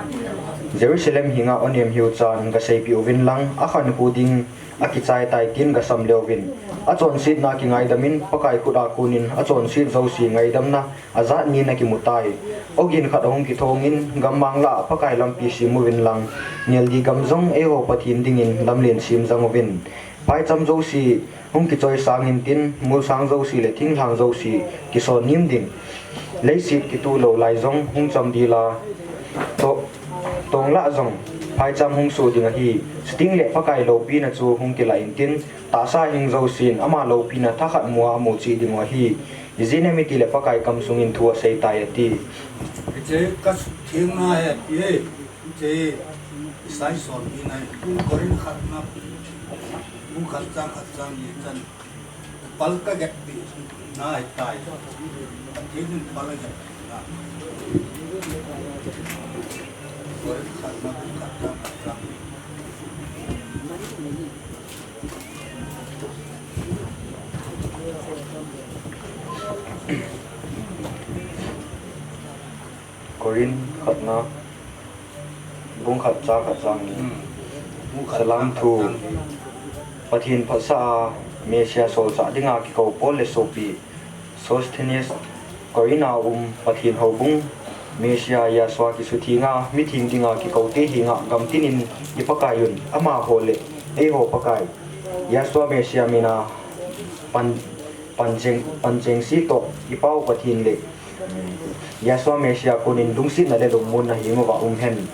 Jerusalem henga onem hiu chan gaseipeh uvin lang, akhankho ding akichai tai tin gasam leuvin. Achonsetna kingaidamin, Pakai khut a konin achonset jouse ngaidamna ajat ni nakimu tai. Ogin khat ahung kithongin, gammang lah Pakai lampi sem uvin lang, neldi gam jong eiho Pathen dingin lamlen sem jang uvin. Phaicham jouse hung kichoi sangin tin, mulsang jouse le thinglhang jouse kison nim ding. Leiset kituh lou lai jong hung cham dila, to, tonglah jong phaicham hung soh ding ahi. Chuting le Pakai loupina chu hung kilah in tin, tahsa hing jousen ama loupina thakhat mua amu cheh ding u ahi. Ijeh inem itile Pakai kamsungin thu asei tai ati. Hiche kasuthengna hi ati e. Hiche Isaiah somli na, Korin khatna, bung khat chang khat chang ni chan. Pal kagetpi na hitai. Pathen in pal agetpi na. Korin khatna, bung khat chang khat chang ni. Korin khatna, bung khat chang khat chang ni. Hmm. Bung khat chang khat chang ni. Salam thu. Pathen phatsah a Messiah solchah dinga kikou Paul le sopi Sosthenes, Korin a um Pathen houbung, Messiah Yahshua kisuthenga mitheng dinga kikoute henga gamtin in i Pakai un amaho le eiho Pakai, Yahshua Messiah mina pan, pancheng, panchengse toh i Pau Pathen le Yahshua Messiah konin lungsetna le lungmonna heng uva um hen.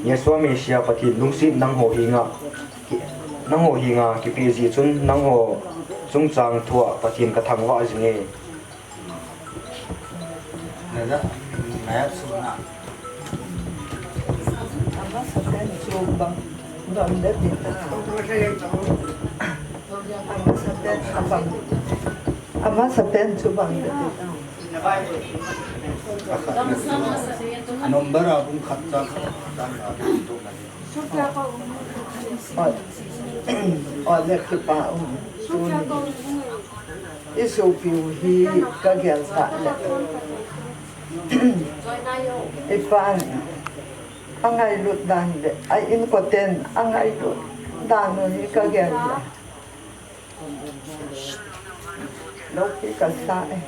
Yahshua Messiah Pathen lungset nangho henga, ki, nangho henga kipeh jeh chun nangho chungchang thua Pathen kathangvah jinge. Nada, naya suna. Amasapen chu bang, don de pita. Amasapen abang. Amasapen chu bang de pita. Number a bung khat chang khat chang a. Ol, ol le kipa um. Tuni. I sopiu hi kagel tah le. I pan angailut dan le, a inkoten angailut dan u hi kagel le. Loupi kasa e.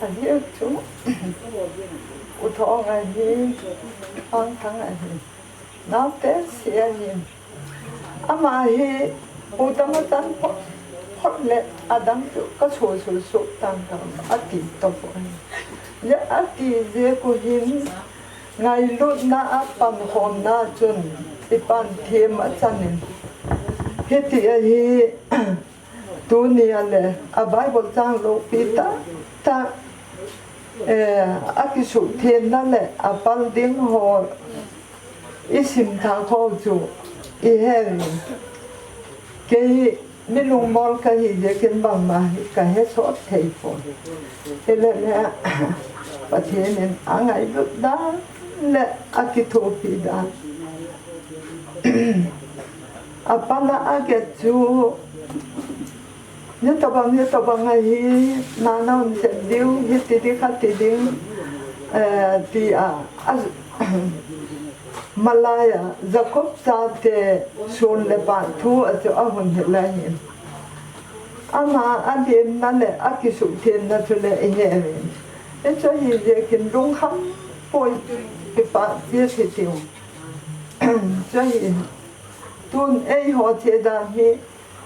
Ahi chu. U Thong ahi, Pangthang ahi. Naote seh ahi. Ama hi, u dang a chan phot, phot le adang chu ka so so so tang tang ati to po ahi. Le ati jeh u hin, ngailutna a pankhomna chun, i pan them a chan in. Hiti ahi, Tuni a le, a Bible chang loupi tah, tah, eh, akisuhthenna le, apal ding ho, i sim thah ho chu, i he uvin. Kei mi lungmol kahi jeh in bangma hi kahe sot thei poi. Hile le, Pathen in angailut dan le, akithopi dan. Apal a aget chu, Nitobang, nitobang ahi, nana un chet diu, hiti di khati ding, eh, ti a, a, malai a, Jacob chate sun le pah thu a chu ahung hi lai hin. Ama alimna le akisuhthenna chu le i he uvin. Hichu ahi jeh in lungkham poi kipah cheh hi tiu. Chu ahi. Tun eiho cheh dan hi,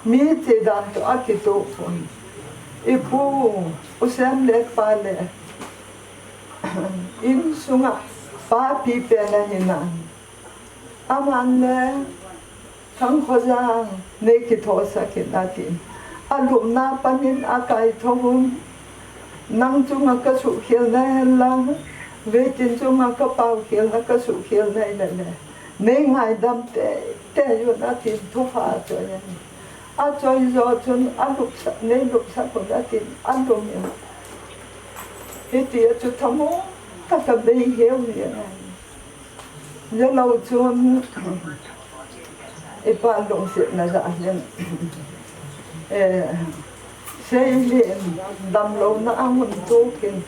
mi cheh dan toh akitoh pon. I pu, u Sem le pa le, Insunga papi pen ahi nan. Aman le Thangkhojang nei kithosakin atin. Alupna panin akaitho un. Nang chunga kasuhkhel na henlang, veitin chunga kapaokhel na kasuhkhel na hilele, nei ngaidam teitei un atin thupha achoi ahi. Achoi jo chun alupsa, nei lupsa un atin alum in. Hitia chu thamong taka bei heu hi ahi. Jalou chun ipa lungsetna jeh hin, eh, Seilin damlouna ahung toh in,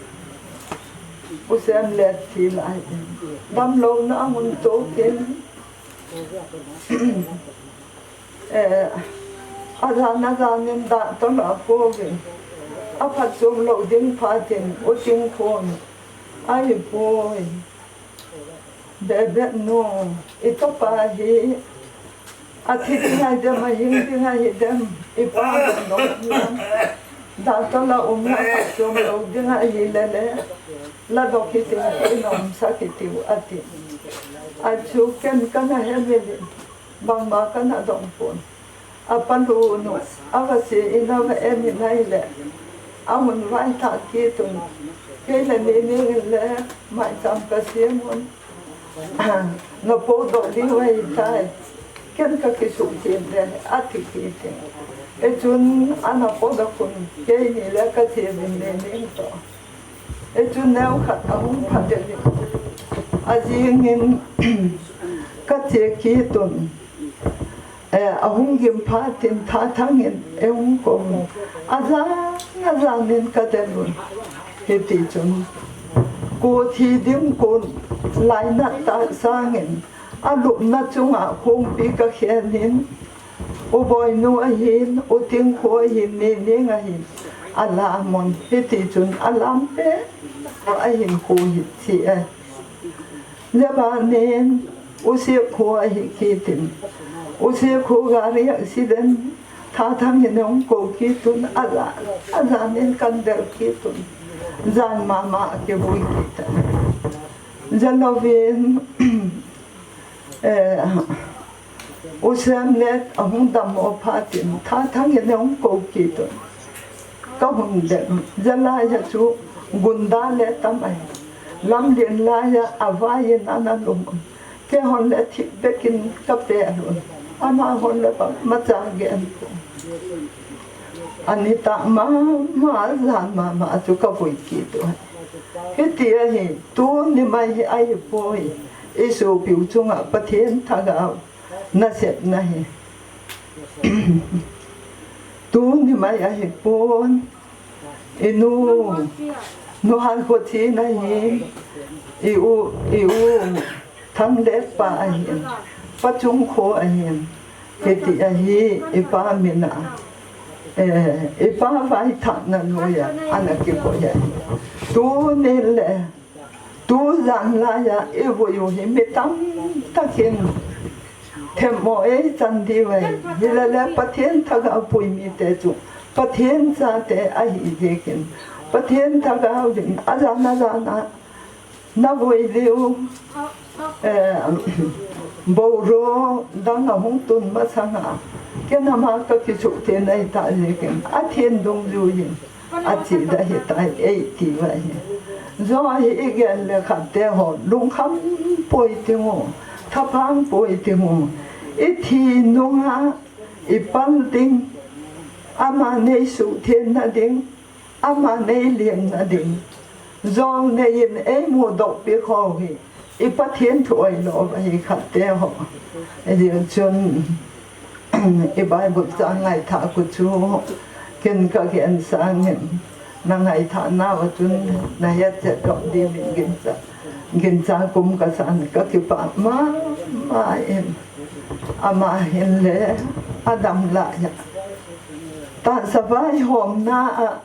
U Semlet thi lai in damlouna ahung toh in, eh, ajan ajan in doctor la akouvin, aphatchom lou ding phat in U Tingkhon, ahipoi. Bebe nu, i tapa hi athi ding ahi dem, ahing ding ahi dem, ipa dong dong hiam? Doctor la um la phatchom lou ding ahilele, la dok hitin, ina umsah kit u ati. Achu ken kana he mel in, bangma kana dong pon. Apa lunu, ava se in ava en in ahile, ahung vaithah kit un. Kei le Nening in le maicham kasem un. Na podoh diu ahitai. Ken kakisuhtheng le, ati kit in. Hichun ana podoh un, keini le kache uvin Nening toh. Hichun neokhat ahung phatel in. Ajing in kache kit un. Eh, ahung gim phat in Thathang in eihung kou un. Ajan, ajan in kadel un. Hiti chun kho thi ding kon lainat tah sangin alupna chunga khongpi kakhen in, U Boinu ahin, U Tingkho ahin, Nening ahin, alam un. Hiti chun alam peh, ahin kho hih cheh e. Jabanin, U Sikkho ahi kit in. U Sikkho gari accident, Thathang in ahung kou kit un, ajan, ajan in kadel kit un. Jan mama kivui kit e. Jalouvin, eh, U Semlet ahung dammo phat in Thathang in ahung kou kit un. Kahung del un. Jalai a chu gunda le tam ahi. Lamlen lai a avai in ana lum un. Keihon le thip bek in kapel un. Amahon le bangmacha gen pon. Ani tah mama, jan mama chu kavui kit un. Hiti ahi, tuni mai hi ahipoi. I sopi u chunga Pathen Lhagao nasepna hi. Tuni mai ahipon. I nu, Nu Hankhothina hi, i u, i u Thangletpa ahin, Pa Chungkho ahin, hiti ahi, ipa min a, eh, ipa vaithahna noiya ana kikoi ahi. Tuni le, tujan laiya ivui u hi mi tamtah in themmo eichan diu ahi. Hilele Pathen Lhagao pui mite chu Pathen chate ahi jeh in, Pathen Lhagao in ajan ajan a navui diu, eh, boruo dang ahung tun masang a, ken ama kakisuhtheng ahi tah jeh in, athen dungjui in ache da hitai, eiti uva hi. Jo hi igel le khat te ho, lungkham poi ting u, thaphang poi ting u, ithi nunga ipal ding, ama neisuhtheng na ding, ama neilemna ding. Jol nei in eimudoh pi ho hi, i Pathen thu oilou ahi khat te ho. Hijeh chun, i Bible chang ngaithah khu chu, ken kagen sangin, nangaithah nauva chun, nahet chet doh dingin gincha, gincha kum kasan kakipah mama in. Ama hin le, adam laiya, tahsa vaihomna a,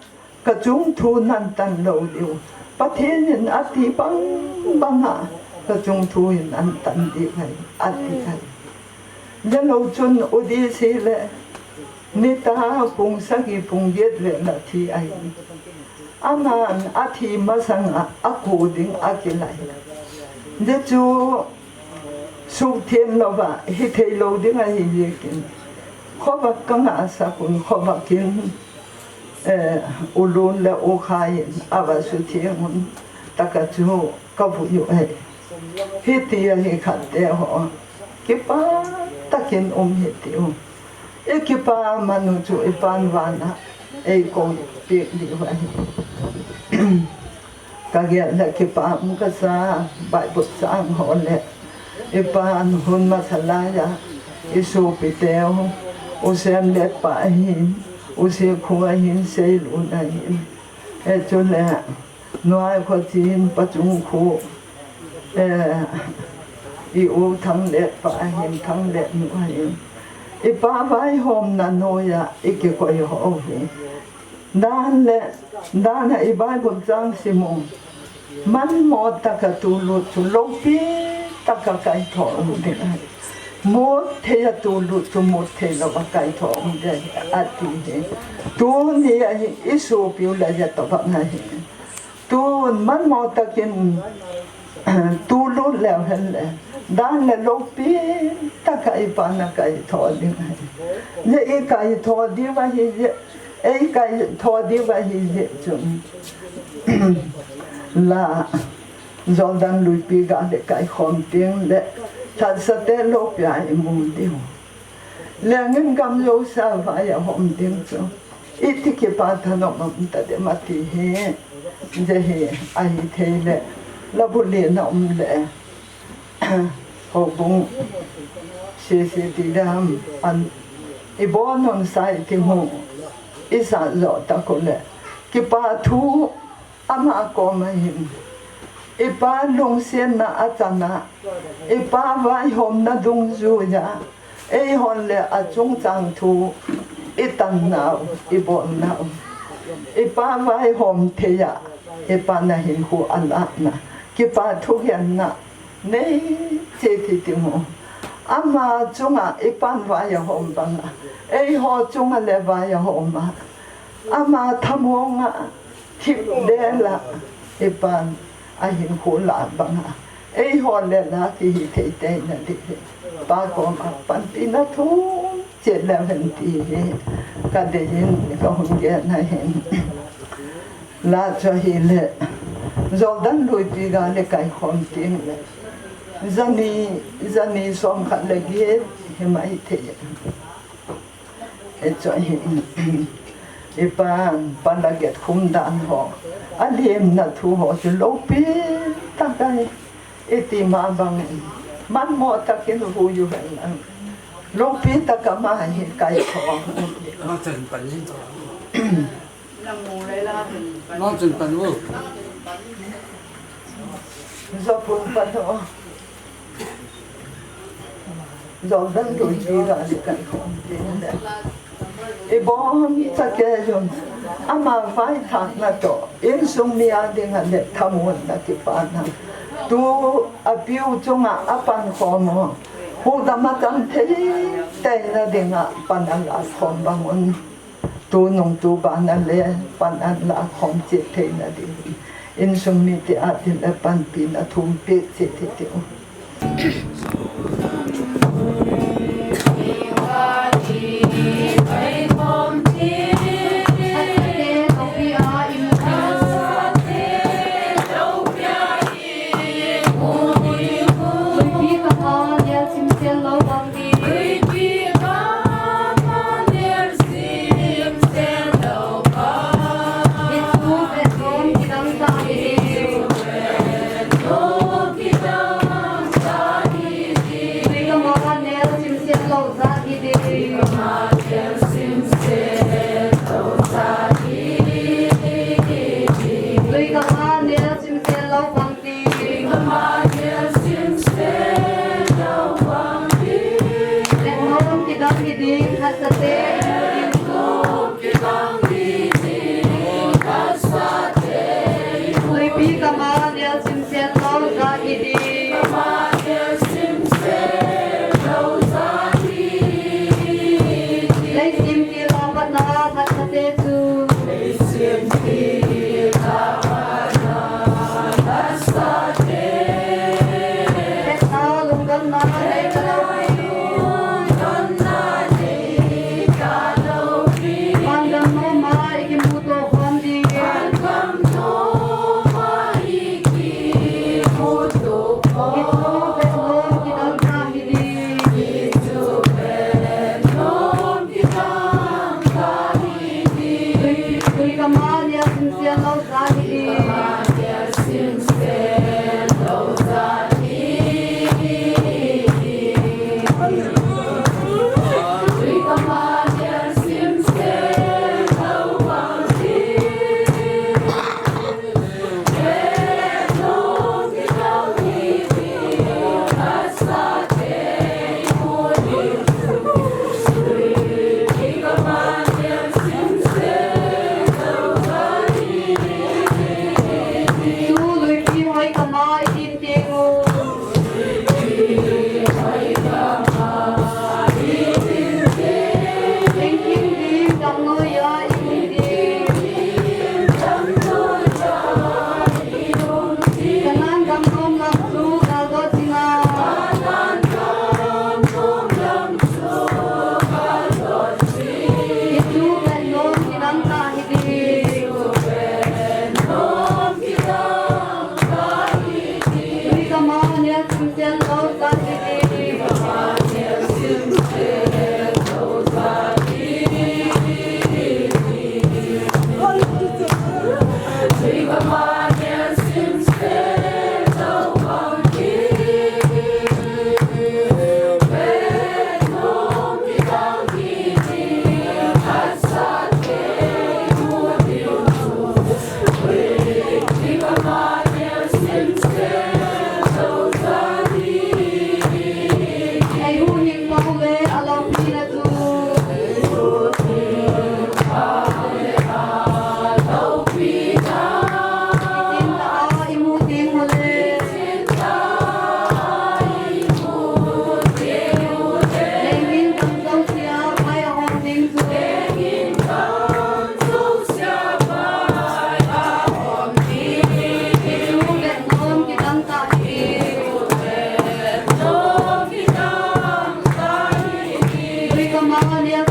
kachung thu nantan lou diu. Pathen in ati bang bang a, kachung thu hi nantan diu ahi, ati ahi. Jalou chun U D C le, nitah pung sagi pung get vel a thi ahi. Aman athi masanga aku ding akilai. Hichu sukthem louva hithei lou ding ahi jeh in. Khovah kangah sah un, khovah in, eh, U Lun le U Khai in ava sutheng un, taka chu kavui u ahi. Hiti ahi khat te ho. Kipah takin um hitiu. I kipah man u chu i Pan vana eikou peh diu ahi. Kagel le kipah um kasa, Bible chang ho le i Pan hun masa laiya i sopi teu, U Sem Letpa ahin, U Sekhu ahin, Seilun ahin. Hichu le Nuai Khochin, Pachung Khu, eh, i U Thangletpa ahin, Thangletnu ahin. I Pa vaihomna noiya i kikoi ho hi. Dan le, dan a i Bible chang sim u. Manmo taka tulut chu loupi taka kaitho ding ahi. Mut thei a tulut chu mut thei louva kaitho ding ahi, ati hi. Tuni ahi, i sopi u le ja tobang ahi. Tun manmo takin tulut leu hen le, dan le loupi taka i Pan a kaitho ding ahi. Jeh i kaitho diu ahi jeh, ei kaitho diu ahi jeh chun. La, Jordan luipi ga le kaikhom teng le, lhatsate loupia i mu diu. Lengin gam jousea vai ahom ding chu. Iti kipah thanom um tadem ati hi. Jeh hi ahi thei le, la bulhit na um le. Houbung C C T dam an i bon un sai ti mu. I sa jo ta ko le. Kipah thu Ama koma hin, i Pa lungsetna achana, i Pa vaihomna dungjuiya, eihon le achungchang thu i tannau, i bolnau, i Pa vaihom theiya, i Pa na hinkho alahna, kipah thugenna nei cheh ti ti mu. Ama chunga i Pan vai ahom banga, eiho chunga le vai ahoma, ama thamonga, thipbeh la, i Pan ahinkho la banga, eiho le la kihi thei teina ding hi, Pa koma panpina thum cheh leu hen ti hi, kadei in kahung gen ahin. La chu ahile, Jordan luipi ga le kaikhom teng le, jani, jani som khat le get hi mai thei. Hichu ahi, i Pan, Pan la get khum dan ho, alemna thu ho chu loupi tah ahi, iti ma bang, manmo takin vui u hen lang. Loupi tah a ama hi kaitho. Nang chun pan u. Jopun pan u. Jordan luipi ga le kaikhom teng le, i boncha kei jong, ama vaithakna toh, insung mi a dinga le thamuanna kipana. Tu apiu chunga apankhom u, huhdam achang thei teina dinga pan alakhom bang un. Tunung tuban a le pan alakhom cheh theina ding, insung mite a ding le panpina thum peh cheh thei diu. Luipi kama nel chimsen lou ja hi ding. Leisim til a patna hatsate chu. Hallelujah.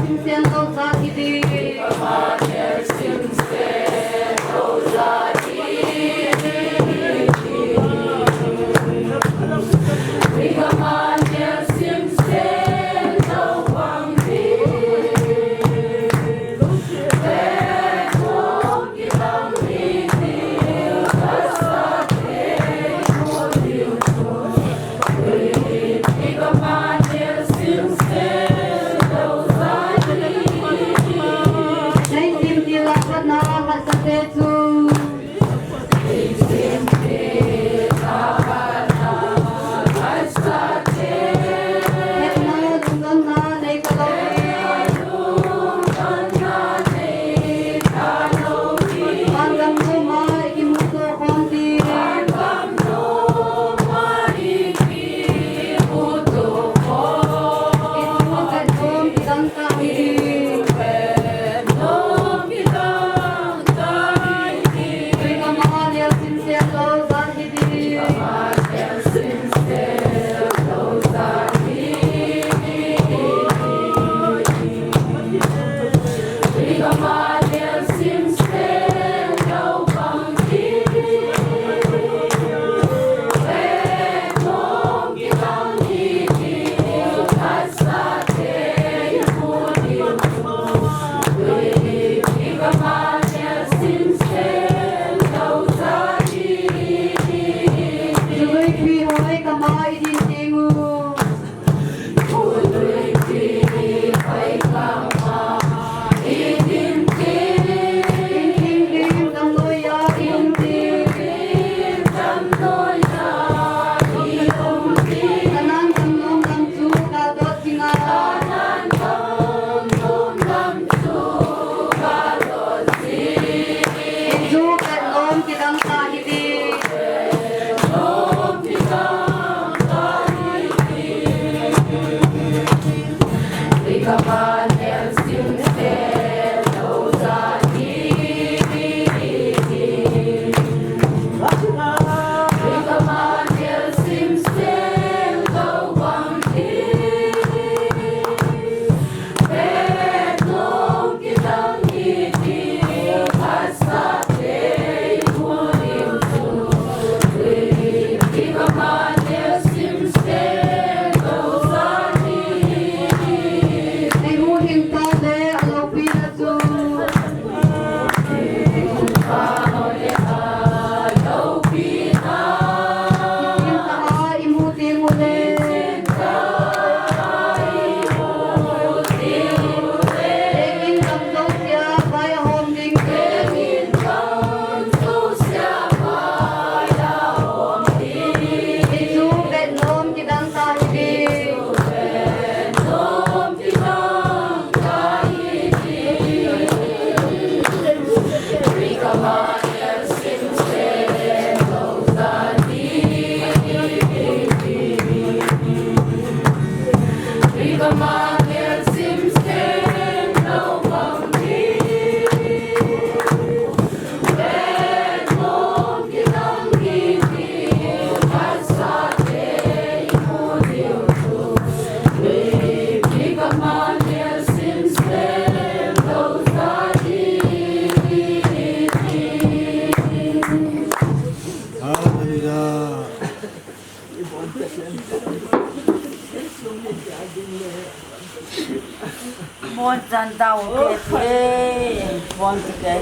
Bon chan tao te te. Bon te te.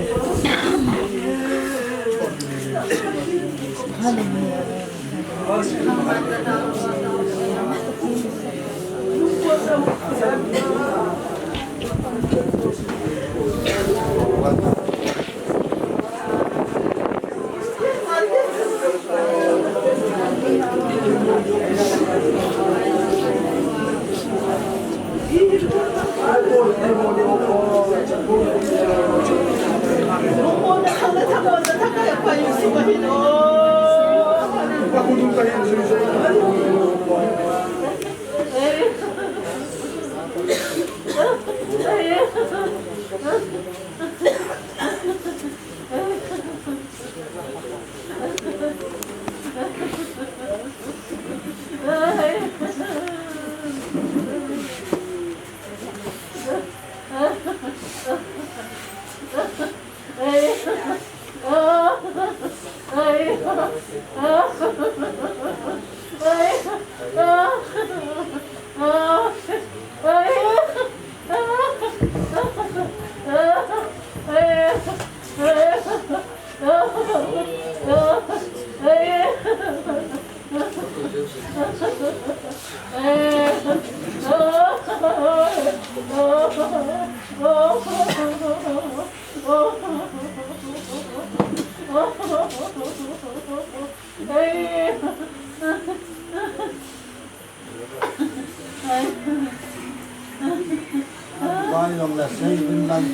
Vai long la sei din lang,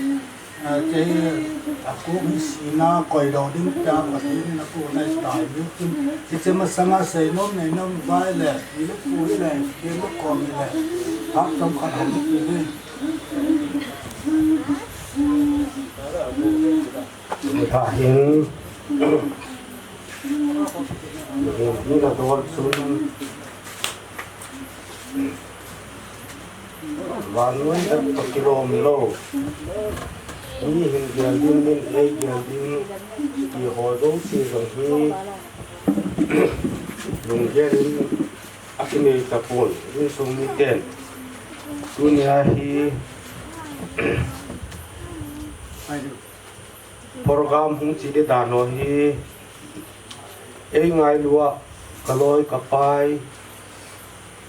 eh, kei a ku hi sina koi lo ding ta Pathen in a ku nai ta mi tin. Ti che ma sanga sei nom nei nom vai le, mi lu ku le, ke lu ko mi le. Hap tom khat hom ki le. Ni ta hin. Ni na dol sun. Vannoi toh kilom lou. Mi hin gel ding, min ei gel ding, ti ho jouse jong hi lunggel in akinei tapon, insung miten. Tunia hi program hung che ding dan ho hi, ei ngailu a, ka loi, ka pai,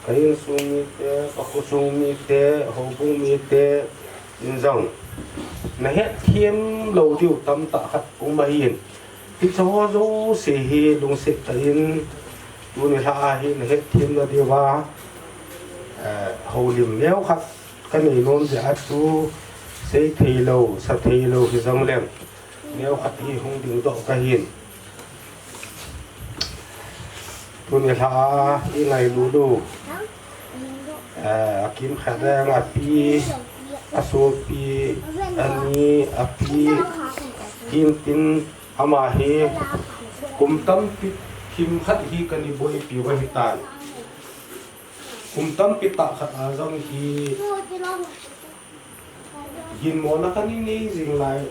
ka insung mite, ka khosung mite, houbung mite in jong na hetthem lou diu tamtah khat um ahin. Hiche ho jouse hi lungset tah in tuni lha a hi na hetthem na diuva, eh, houlim neo khat ka nei nom jeh a chu sei thei lou, sa thei lou hi jong leng neo khat hi hung ding doh ka hin. Tuni lha a i ngailu lu, eh, a kim khat leng a pi, a sopi, a ni, a pi, kim tin ama hi kum tampi kim khat hi ka ni boipi uva hitan. Kum tampi tah khat a jong hi ginmona ka ni nei jing lai,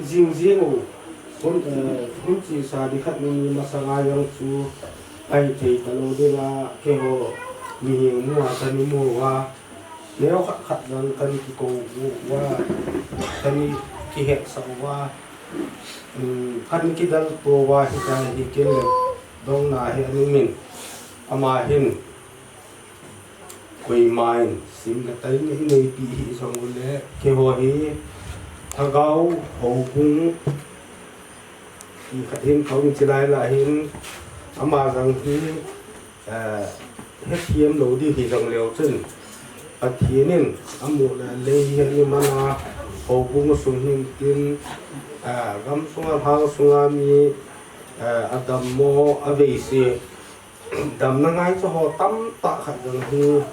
jing jing u. Hun, eh, hun chesa di khat ni ni masanga jong chu ka hithei talou ding a, keiho mihem mu a ka ni mu uva. Neo khat khat jong ka ni kikou uva, ka ni kihetsah uva. Um, ka ni kidalto uva, hitia hi kei le dongna hi a ni min. Ama hin koiman sim le tai nei, neipi hi jong ule, keiho hi lhagao houbung ti khat hin ka um chilai la hin, ama jong hi, eh, hetthem lou di hi jong leu chun, Pathen in amu le lei hi a ni mana, houbung sung hin tin, eh, gam sunga, lhang sunga mi, eh, a dammo, a veise, damna ngaicha ho tamtah khat jong hi,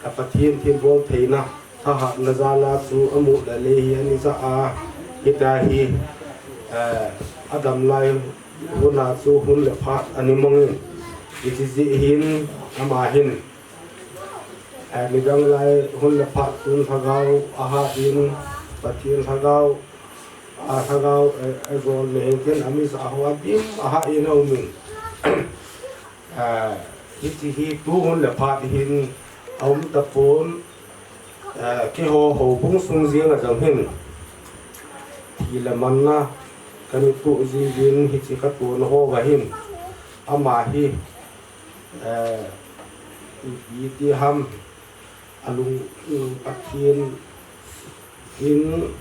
ka Pathen thilbol theina, thahatna jal a chu amu le lei hi a ni ja a, hitia hi, eh, a dam lai hun a chu hun le phat a ni mong in, hiche jeh hin ama hin, eh, nidang lai hun le phat chun lhagao a hat in, Pathen lhagao, a lhagao, eh, a jol le hin tin a mi sa ho a dim a hat in a um in. Ah, hiche hi tu hun le phat hin a um tapon, ah, keiho houbung sung jeng a jong hin thi le manna ka ni toh jing in hiche ka tona ho uva hin ama hi, ah, ipi ti ham, a lung, um, Pathen in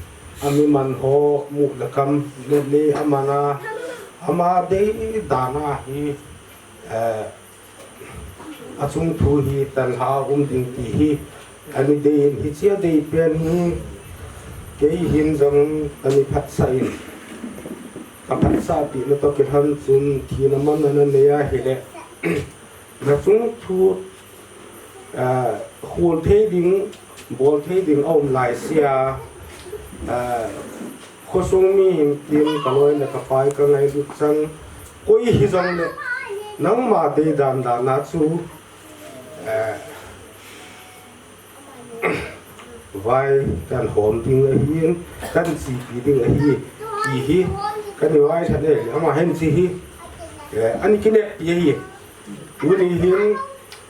a mi man ho mu le kam le le a man a, ama dei dan a hi, eh, a chung thu hi tanlha a um ding ti hi a ni dei in, hiche a dei pen hi kei hin jong ka ni phatsah in, ka phatsah pi na toh kilhon chun thina manna na nei a hile, na chung thu, ah, khol thei ding, bol thei ding a um lai sia, ah, khosung mi hin tin ka loi le ka pai ka ngailut chan, koi hi jong le nangma dei dan dan a chu, ah, vai kan hom ding ahin, kan chepi ding ahi, ti hi kan i vai tha le, ama hin chi hi, eh, ani kinep pi ahi. Tuni hin,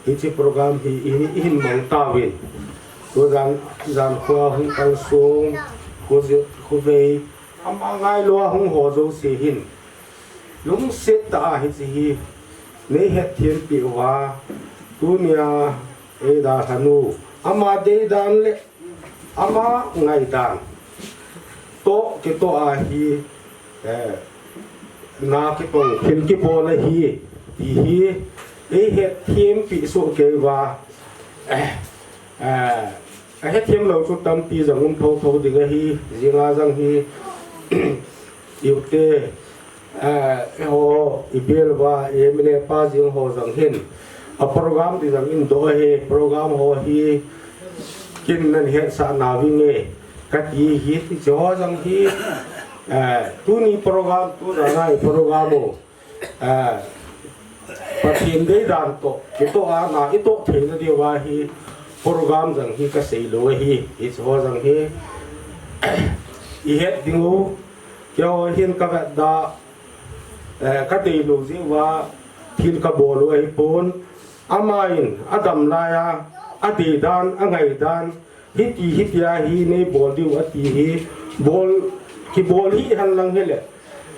hiche program hi i, i hin mang tauvin. Tu jan, jan khoa hung kal sung, khu je, khu vei, ama ngailu a hung ho jouse hin. Lungset tah a hiche hi nei hetthem pi uva, tunia ei dalhanu, ama dei dan le ama ngai dan toh kitoh a hi, eh, na kitong thil kibol ahi, ti hi ei hetthem pi soh kei uva, eh, eh, Ahethem lou chu tampi jong um thotho ding ahi, jinga jong hi, iute, eh, ho, ibel va, M L A pa jing ho jong hin. A program ti jong in do ahi, program ho hi, kin nan hetsah navinge, kati hi, ti chu ho jong hi, eh, tuni program, tu jana i program ho. Ah, Pathen deidan toh, kitoh a na, itoh theina diuva hi program jong hi kasei lou ahi, hiche ho jong hi ihet ding u, keiho hin kavet da, eh, kadei lou jeh uva thil kabol u ahipon, aman adam laiya, adeidan, angaidan, Hiti, hiti ahi, nei bol diu ati hi, bol, kibol hih hen lang hile,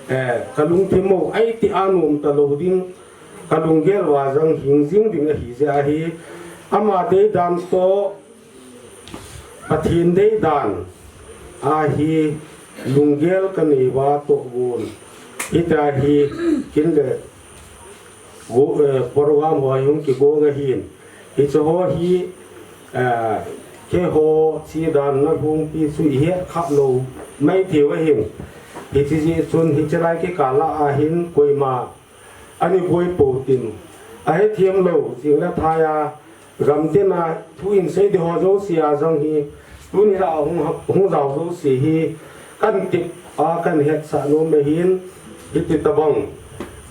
eh, kalungthim u, aiti anom talou ding, kalunggel uva jong hing jing ding ahi jeh ahi, ama deidan toh, Pathen deidan ahi, lunggel kanei uva toh gon, hiti ahi, kin le, Gu-, eh, program ho hi hung kigong ahin. Hiche ho hi, eh, keiho chidan na hung pi chu ihet kha lou mai thei u ahin. Hiche jeh chun hiche lai kikah a hin koima ana boi pou tin. Ahethem lou, jing le thai a, Gamtin a thu in sei ding ho jouse a jong hi, tuni la hung, hung jao jouse hi, kan tep a kan hetsah nom ahin, hiti tabang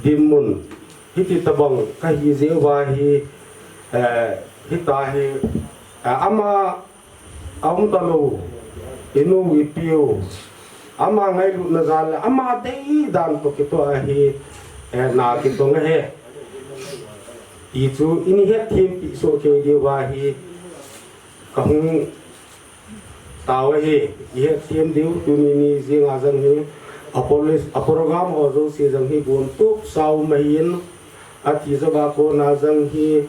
dinmun, hiti tabang kahi jeh uva hi, eh, hita hi, eh, ama aum talou, inu ipiu, ama ngailutna jal le, ama deidan toh kitoh ahi, eh, na kitong ahi. Ti chu, ini hetthem pi soh kei diu ahi, kahung tao ahi, ihetthem diu, tuni ni jing a jong hi, a police, a program ho jouse jong hi, gon tup sau mahin, ati jou a kona jong hi,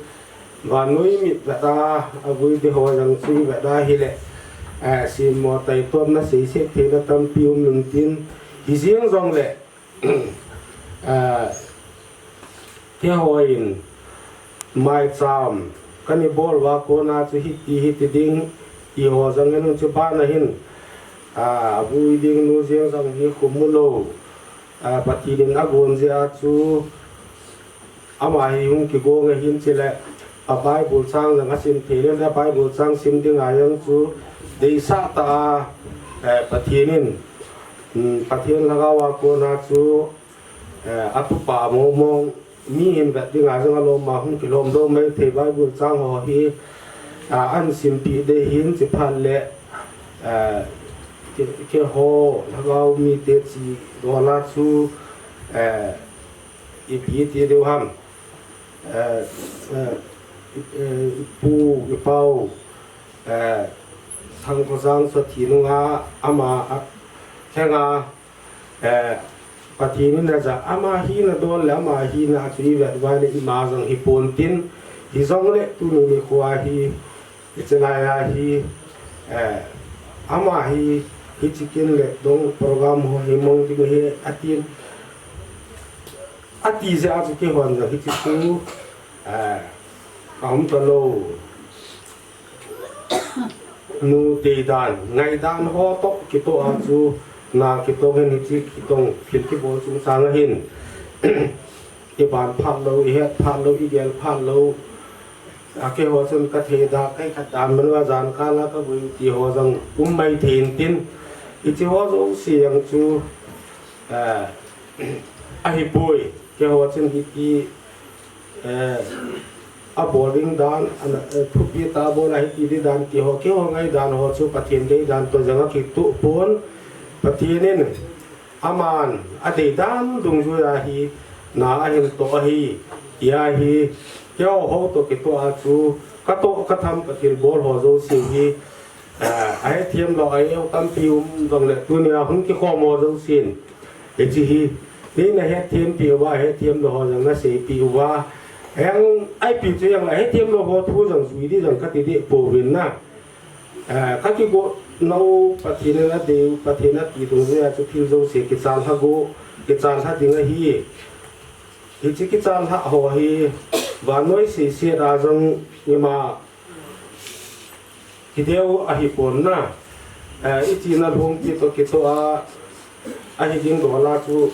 vannoi mit vet a, avui ding ho jong chu vet a hile, eh, simmo taitomna seiset theina tampi um in tin, hijeng jongle, Ah, keiho in maicham kana bol uva kona chu hiti, hiti ding, ti ho jong hin chu bana hin, ah, vui ding nu jeng jong hi khum u lou, ah, Pathen in agon jeh a chu, ama hi hung kigong ahin chule, a Bible chang jong asim thei le, a Bible chang sim ding a jong chu, deisah tah a, eh, Pathen in, um, Pathen lhagao a kona chu, eh, atupa mong mong, mi hin vet ding a jong alom a hung kilom doh mai thei Bible chang ho hi, ah, ahin simpi ding ahin chi phat le, eh, kei, keiho lhagao mite chi dol a chu, eh, ipi ti diu ham, eh, eh, eh, ipu, ipau, eh, Thangkhojang chu athi nunga ama a, thenga, eh, Pathen in aja, ama hina dol le, ama hina chu ivet uva le ima jong hipon tin, hijongle tuni nikho a hi, hiche lai a hi, eh, ama hi, hiche kin le dong program ho hi mong ding ahi, atin, ati jeh a chu keihon jong hiche chu, eh, aum talou. Nu deidan, ngaidan ho toh kitoh a chu, na kitong hin hiche kitong thil kibol chungchang a hin. Iban phat lou, ihet phat lou, igel phat lou. A keiho chun kathei da, kai khat dan man uva jan kal a kavui ti ho jong um mai thei in tin. Hiche ho jouse jong chu, eh, ahipoi. Keiho chun hiti, eh, abol ding dan, ana, eh, thupi tah a bol a hiti ding dan ti ho, keiho ngaidan ho chu Pathen deidan toh jong akitoh pon, Pathen in aman adeidan dungjui a hi na ahin toh ahi, tia hi, keiho ho toh kitoh a chu, katoh katham kathilbol ho jouse hi, Ah, ahethem lou, a-eu tampi um jongle, tunia hung kikhom ho jousen. Hiche hi, nei nahetthempi uva, ahethem lou ho jong naseipeh uva. Heng, ipi chu heng, ahethem lou ho thu jong jui ding jong kati deh pouvin na. Ah, kakigot nau Pathen in adeiu, Pathen ati dungjuia chu thil jouse kichat lha go, kichat lha ding ahi. Hiche kichat lha ho hi, vannoi seiset a jong ima Deu ahi pon na, eh, i china lhung kito kito a, ahi ding dola chu,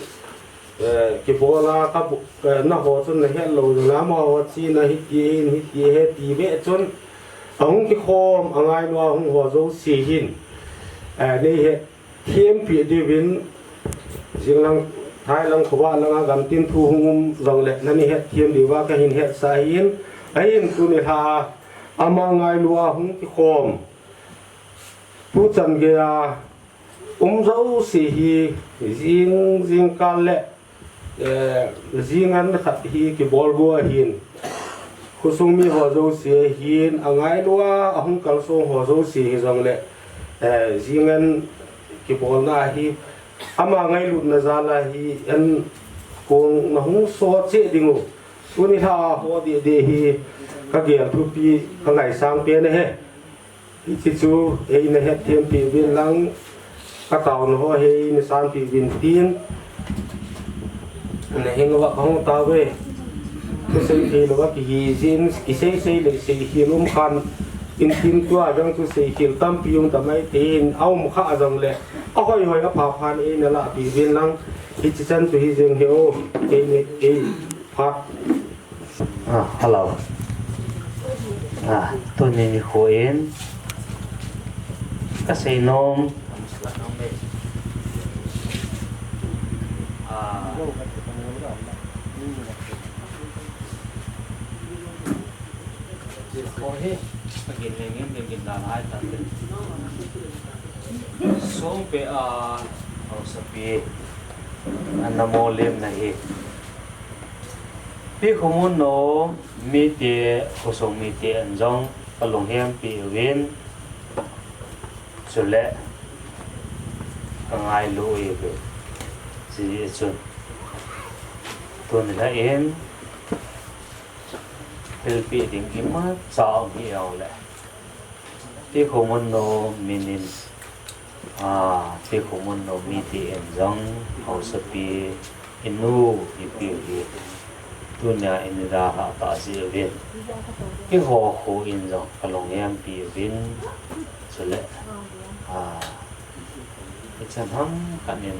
eh, kibola ka bu-, eh, na ho chun na het lo na ma ho china hiti hin, hiti he ti ve chun, ahung kikhom, angai lua hung ho jouse hin, eh, nei he, Thiampi diuvin, jinglang, thailang, khovah langa gamtin thu hung um jongle, nani het thiam diuva kahin hetsah ahin, ahin tuni lha a, ama ngailua hung kikhom. Tuchan geiya, um jouse hi, jing, jingkal le, Eh, jingan khat hi kibol go ahin. Khosung mi ho jouse ahin, angailua, ahung kalsong ho jouse hijongle, eh, jingan kibolna hi, ama ngailutna jal a hi, en kong na hung so che ding u. Tuni lha a ho deh deh hi, ka gel thupi, ka ngaisang pen ahi. Hiche chu, eina hetthem peh uvin lang, ka taona ho hi eina sanpeh uvin tin, na heng uva kahung tao ve. Thusei thei louva kihi jin, kisei sei le seikhel um khan, in tin tua jong thuseikhel tampi um tamai tin, aum kha jongle, ahoi hoi apha phan eina lahpeh uvin lang, hiche chan chu hi jeng hi o, eina, ei, phat. Ah, hello. Ah, tuni nikho in kasei nom. Ah, kho hi, kagin le ngim le gin dan hai tan. Song pe a, Haosapi, ana mo lem na hi. Pi Khomunnom mite, khosung mite in jong kalunghempi uvin, chule kangailu uvin, chujeh chun tuni lha in thilpeh ding imacha um hih jongle, Pi Khomunnom min in, ah, Pi Khomunnom mite in jong, Haosapi, inu, ipi u hi, tunia eina dalhah tah jeh uvin, eiho kho in jong kalunghempi uvin, chule, ah, ichan ham khat in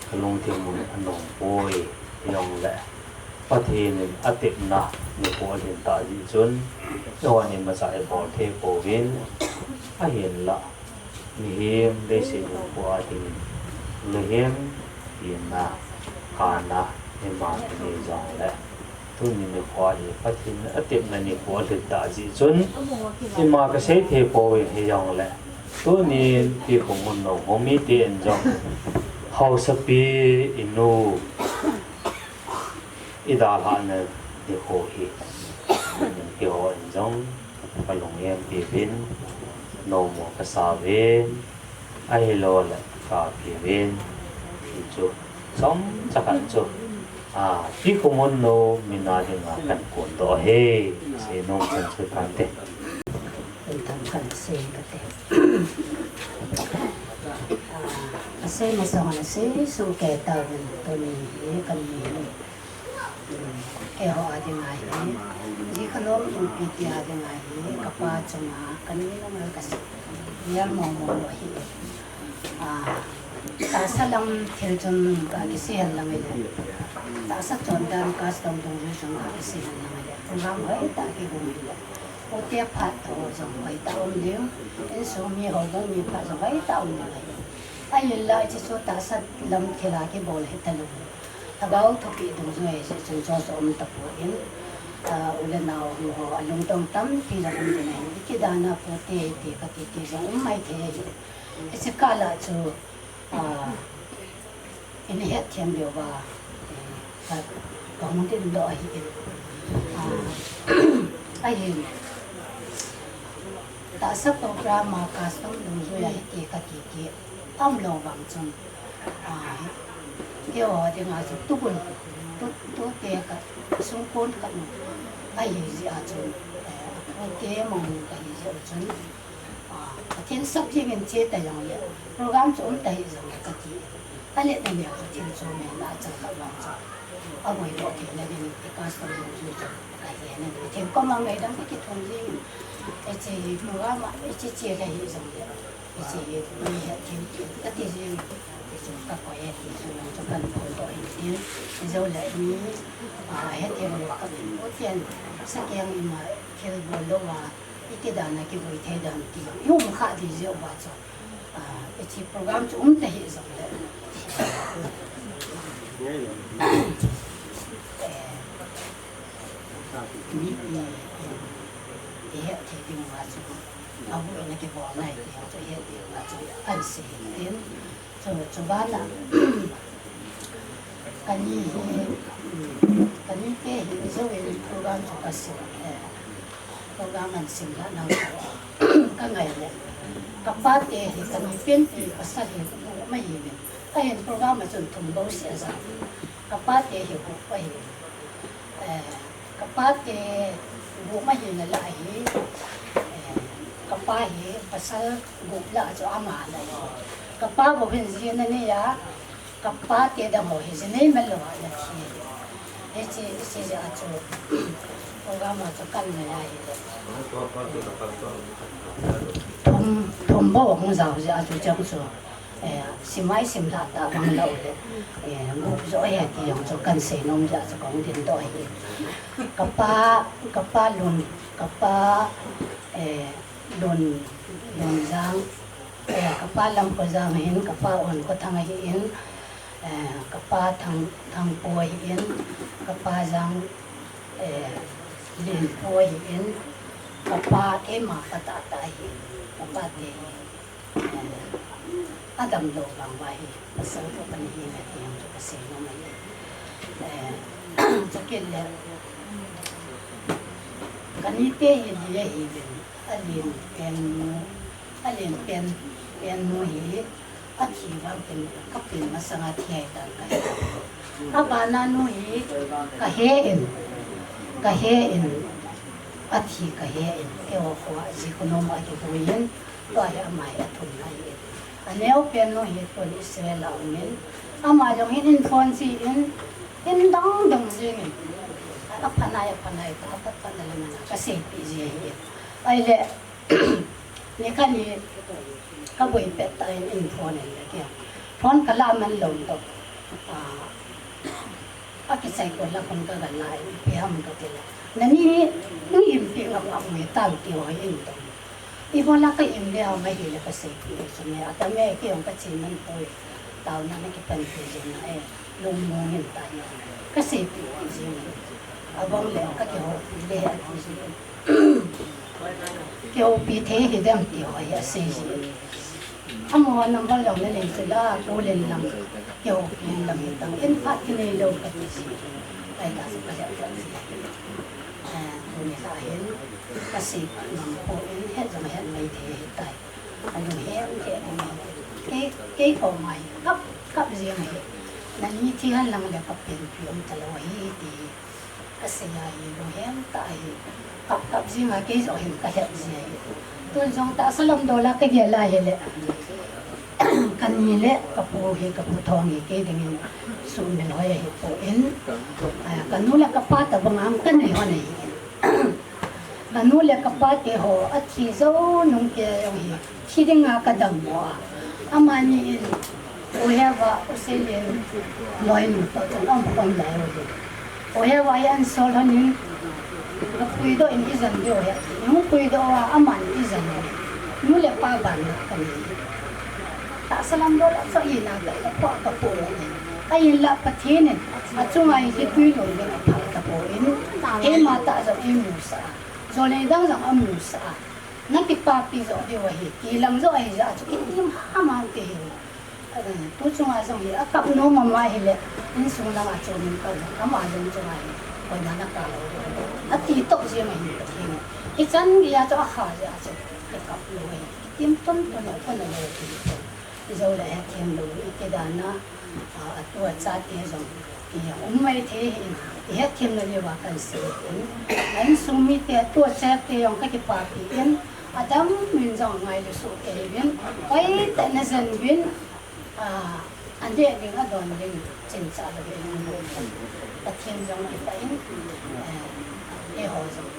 kalungthim u anom poi, hijongle Pathen in atepna nikho alhin tah jeh chun, eihon imacha ibol thei pouvin, ahinla mihem leiset hinkho a dingin lunghem, pina, hahna, ima kinei jongle, tuni nikho hi Pathen atepna nikho alhin tah jeh chun, ima kasei thei pouvin hijongle, tunin Pi Khomunnom ho mite in jong, Haosapi, inu, idalhahna nikho hi, eiho in jong kalunghempi uvin, nommo kasa uvin, ahilouleh kapi uvin, hichu chomcha khat chu, ah, Pi Khomunnom min a dinga kahin kondoh ahi, seinom chan chu tante. Thangkan sei kate. Ah, asei masang a sei sohkei tauvin, tuni hi kani hi. Eiho a dinga hi, Jikhalom Inpi te a dinga hi, kapa chunga kani namal kasei. Mial momo ahi. Ah, tahsa lam thil chun kakisei hen lang ahile, tahsa chondan custom dungjui chun kakisei hen lang ahile, program hoitah kigong ahile, ute phat ho jong hoitah um ding, insung mi houbung mi phat jong hoitah um ding ahi. Ahinla hiche chu tahsa lam thil a kibol ahi talou. Lhagao thupeh dungjui ahi jeh chun jouse um tapon, ah, u le nao ho alungdong tampi jong um ding ahi. Ikidana pote ti kati ti jong um maithei ahi. Hiche kah a chu, ah, ina hetthem leuva, eh, ka, kahung dingdoh ahin. Ah, ahin. Tahsa program a custom dungjui a hiti kati ti aum lou vang chun, ah, eiho dinga chu tubul, tu, tute khat, sungkon khat nu ahi jeh a chun, eh, tute mong kahi jeh u chun, ah, Pathen sap jingin che ta jongle, program chu um ta hih jongle kati. Alet na leh Pathen chu mena achal khat vang chu. Aboi doh theina ding, i pastor jong chu kahe na ding. Themkhat a ngaidam kithum jing. Hiche program a, hiche che le hi jong le. Hiche hi, hethem, kati jing. Hichu kakoi e, hichu jong chu kahin phongdoh in tin. Hijou le mi, ah, hethem lou khat in, o chen, sakeng ima thil bol lou a, iti dan a kivui thei dan ti jong i um kha di jeh uva chu. Ah, hiche program chu um ta hih jong le. Eh, mi, mi, i het thei ding uva chu, abu ina kibol nai ti jong chu i het ding uva chu, kahin sei in. Chu, chu bana, kani hi, kani te hi, Zoe program chu kasim, eh, program ahin sim lhah nau chu, kangai le. Kapa te hi, kani pen te, pasal hi, ma hi le. Ahin program a chun thum bou seh aja. Kapa te hi, gup ahi. Eh, kapa te gup ahi na la hi, eh, kapa hi pasal gup la chu ama la hi. Kapa bou hin ji ana nei a, kapa te dang ho hi ji nei man lou a ana thi. Hiche, hiche jeh a chu, program a chu kan nei ahi. Thum, thum bou hung jao jeh a chu chang chu. Eh, simai sim lhah ta bang lou le, eh, gup jo ahi ti jong chu kahin sei nom jeh a chu kahung dingdoh ahi. Kapa, kapa Lun, kapa, eh, Lun, Lunjang, eh, kapa Lamkojang ahin, kapa Onkhothang ahin, eh, kapa Thang, Thangpu ahin, kapa Jang, eh, Lenpu ahin, kapa keima pa tahtah ahin, kapa te hi. Eh, adamlou vang uva hi, pasal ko kani hi na ti jong chu kasei nom ahi. Eh, chukit le, kani te hi li ahi uvin, alen pen nu, alen pen, pen nu hi, athi vang pen, kapin masang a thi ahi tan kahe. Abana nu hi, kahe in, kahe in, athi kahe in, keiho kho a ji khu nom a kivui in, tua hi ama hi athumna ahi. Aneo pen nu hi tun Israel a um in, ama jong hin in phone ji in, in dang dang jing in, apha nai, apha nai, ta aphat phat na le mana kaseipeh ji ahi. Ahile, nikhat hi kaboi pet tah in, in phone in le kei. Phone kalah man lou toh. Ah, akichai kon la khun kaga la in, ipi ham kati le. Nani hi, nung impi ngap ngap nge tam ti ho hi in toh. Ibola ka im le ham ahile kaseipeh u chu me, atam e, kei jong kache man poi. Taona na kipanpi jing na e, lungmong in tai. Kaseipeh u jing in. Abang le kakihoupi le ati jing in. Kihoupi thei hidem ti ho hi asei ji. Amaho number jong nanei chu la, call in lang, kihoupi in lang hitang, in phat kinei lou kati ji. Ahita chu kahet ji. Eh, tuni la hin, kasei ngam poi, het jong het mai thei hitai. Alunghem thei ding ahi. Kei, kei koma hi, kap, kap jeng ahi. Nani thi hen lang le kapenpi um talou ahi ti. Kasei ahi, lunghem tah ahi. Kap kap jing a kei jong hin kahet ji ahi. Tun jong tahsa lam dol a kagel a hile. Kani le kapu hi, kapu Thong hi kei dingin sumil hoi ahipoi. Ah, kanu le kapa tabang a kanei hon ahi. Kanu le kapa te ho athi jou nung kei jong hi. Thi dinga kadam mo a. Amani in, u Heva, u Seilien, loi nu toh chun aum khom lai u hi. U Heva hi ahin sol lhon in, kapuidoh in ijan diu ahi. Hung puidoh a, aman ijan u. Nu le pa ban na kanei. Tahsa lam dol a chu ina ka, ka pho, ka pho lo ni. Ahinla Pathen in, achunga hi tui lo le aphal tapon. Keima tah jong eimusah a. Jolnei dang jong amusah a. Nakipapi joh diu ahi, ti lang joh ahi jeh a chu kitim hamham ti hi. Eh, tu chunga jong hi, akap nom mama hile, insung langa chom in kal, ama jong chunga hi, koima nakap lou. Ati toh jeng ahi, Pathen in. Hichan geiya chu akha jeh a chu, kikap lou ahi. Kitim tonton a, kona lou ti hi. Jou le hethem lou, iti dan a, a, atu achate jong, i um maithei ahin, i hethem na diuva kahin sei in, a insung mite atu achate jong kakipapi in, adam in jong ngailu soh kei uvin, hoitah in ajen uvin, a, aneh ding adon ding, chingcha lou in, Pathen jong kipah in, eh, eiho jong,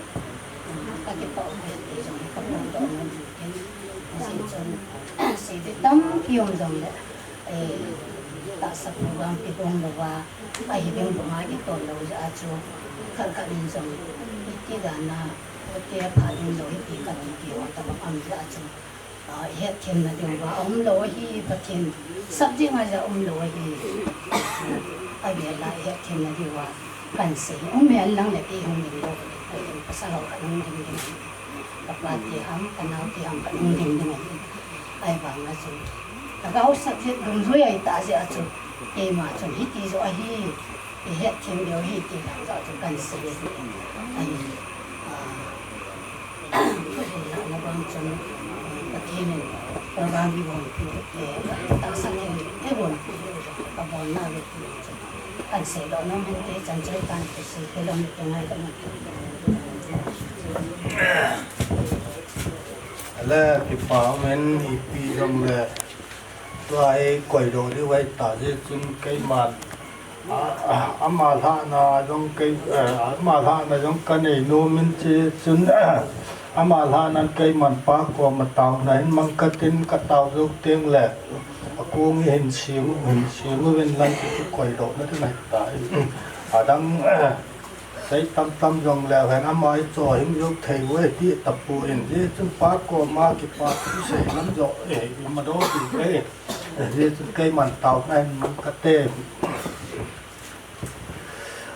um, kakipah u ahi ti jong hi kaphongdoh nom in, ajeh chu, sei ding tampi um jongle, eh, tahsa program kigong louva, ahi ding banga kitol lou jeh a chu, khat khat in jong, iti dan a, ati pha ding lou, hiti kati ti ho tobang um jeh a chu, ah, ihetthem na diuva aum lou ahi, Pathen subject ngai jeh a um lou ahi. Avel a ihetthem na diuva kahin sei. Um hen lang le kei hung ding lou, pasal ho khat hung ding ding. Kapa te ham, kanao te ham khat hung ding ding ahi. Ahivang a chu, lhagao subject dungjui ahi tah jeh a chu, keima chun hiti joh ahi, ihetthem diu ahi ti lang jeh a chu kahin sei ahi. Ahi, ah, Hilahna bang chun, Pathen in program hi gonpi, eh, tahsa theng hi gonpi, kabolna ve ti chu. Kahin seidoh nom in te chan chai tan te sei ke lom te ngai ka nom. Ale, kipa um in, ipi jongle, tua eikoidoh diu ahi tah jeh chun keiman A, a, ama lhahna jong kei, eh, ama lhahna jong kanei nom in, chuchun, ama lhahnan keiman Pa koma taona hin mang katin, katao jou teng le, akong hi hin sing, hin sing uvin lang kikoidoh na ding ahi tai. Adang, eh, sei tamtam jong le hen ama icho hing jou thei uve ti tapon, chuchun Pa koma kipa thu sei lam joh, eh, imadoh ti ve. Ajeh chu keiman taona hin mang kate.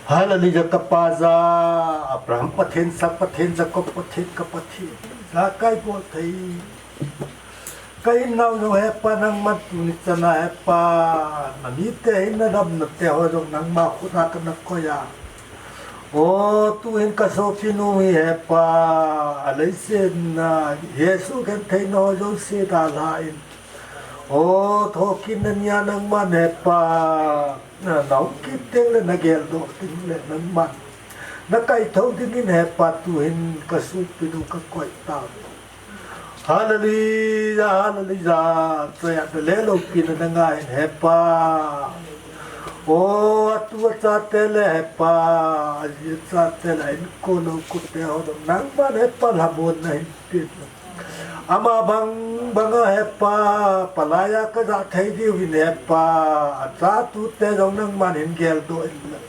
Hallelujah, ka Pa Jah, Abraham Pathen, Isak Pathen, Jacob Pathen, ka Pathen. Jakai bol thei. Ka hinnau jong He Pa nangman tuni chana He Pa. Na mite hinna damna te ho jong nangma khut a kana koi a. O, tuhin ka sopinu hi He Pa. Aleiset a Jesu gentheina ho jouse dalhan. O, thokit na nia nangman He Pa, na, na hung kit teng le na geldoh ding le nangman na kaithou dingin He Pa tuhin ka sopinu ka koi tauve. Hallelujah, hallelujah. Choi a na le loupina na ngai in He Pa. O, atu achate le He Pa, aji achate le a inko lou kote ho nangman He Pa lhamonna hin peh. Ama bang banga He Pa, palai a ka jah thei diuvin He Pa, acha tute jong nangman hin geldoh in lang.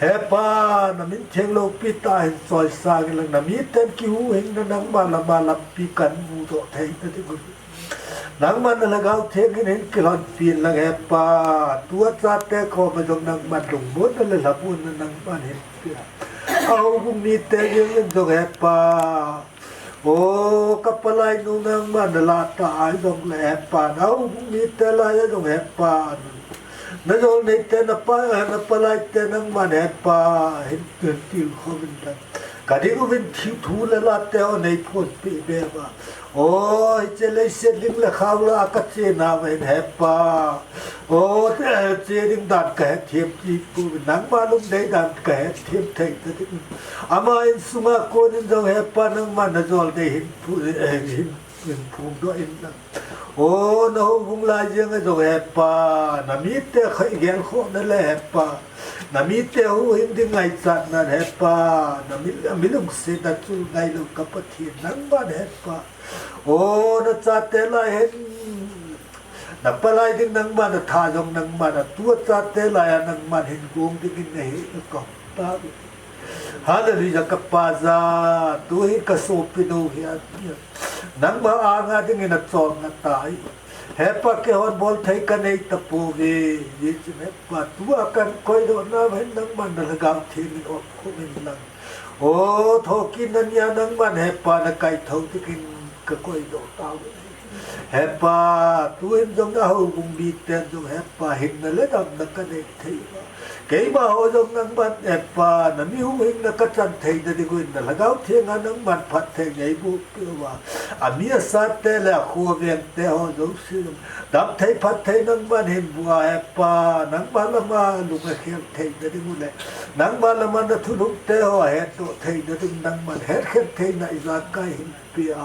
He Pa, na min theng loupi tah hin choisang in lang, na miten kihuhhingna nangma lama lampi kan mudoh thei ta ding un. Nangman na Lhagao Theng hin hin kilhonpi in lang He Pa, tu achate koma jong nangman lungmonna le lhamonna nangman hin peh. A houbung mite jeng in jong He Pa, O, ka palai nu nangman na lah tah ahi jongle He Pa, na houbung mite lai a jong He Pa, na jolneite na pa, na palaite nangman He Pa, hin, hin tilkhou vin lang. Ka ding uvin thi thu le lah te ho nei phonpeh be uva. O, hiche leiset ling le khao lah a ka chena uva hin He Pa. O, che ding dan ka hethem ji poi, nangma lungdei dan ka hethem thei ta ding. Ama insunga konin jong He Pa nangman na jolnei hin phu, eh, hin, hin phongdoh in lang. O, na houbung lai jenga jong He Pa, na mite kha i gelkhohna le He Pa, na mite huhhing ding ngaichatnan He Pa, na mi, mi lungsetna chu ngailou ka Pathen nangman He Pa. O, na chate lai hin, na palai ding nangman, na tha jong nangman, atu achate lai a nangman hin gong dingin na hei ka kop tauve. Hallelujah, ka Pa Jah, tuhi ka sopinu hi a, nangma anga dingin achol ngai tai. He Pa, keihon bol thei ka nei tapouve, hijeh chun He Pa, tua kan koidoh nauva hin nangman na Lhagao Theng in umkhum in lang. O, thokit na nia nangman He Pa na kaithou dingin ka koidoh tauve. He Pa, tuhin jong na houbung miten jong He Pa hinna le damna ka nei thei uva. Keima ho jong nangman He Pa, na mi huhhingna ka chan theina ding uvin na Lhagao Theng a nangman phattheina nei boh peh uva. Ami asate le akhoveng te ho jouse jong dam thei phat thei nangman hin boh a He Pa, nangma lama lung akhel theina ding u le nangma lama na thulhung te ho ahetdoh theina ding nangman hetkhen theina ijakai hin pia.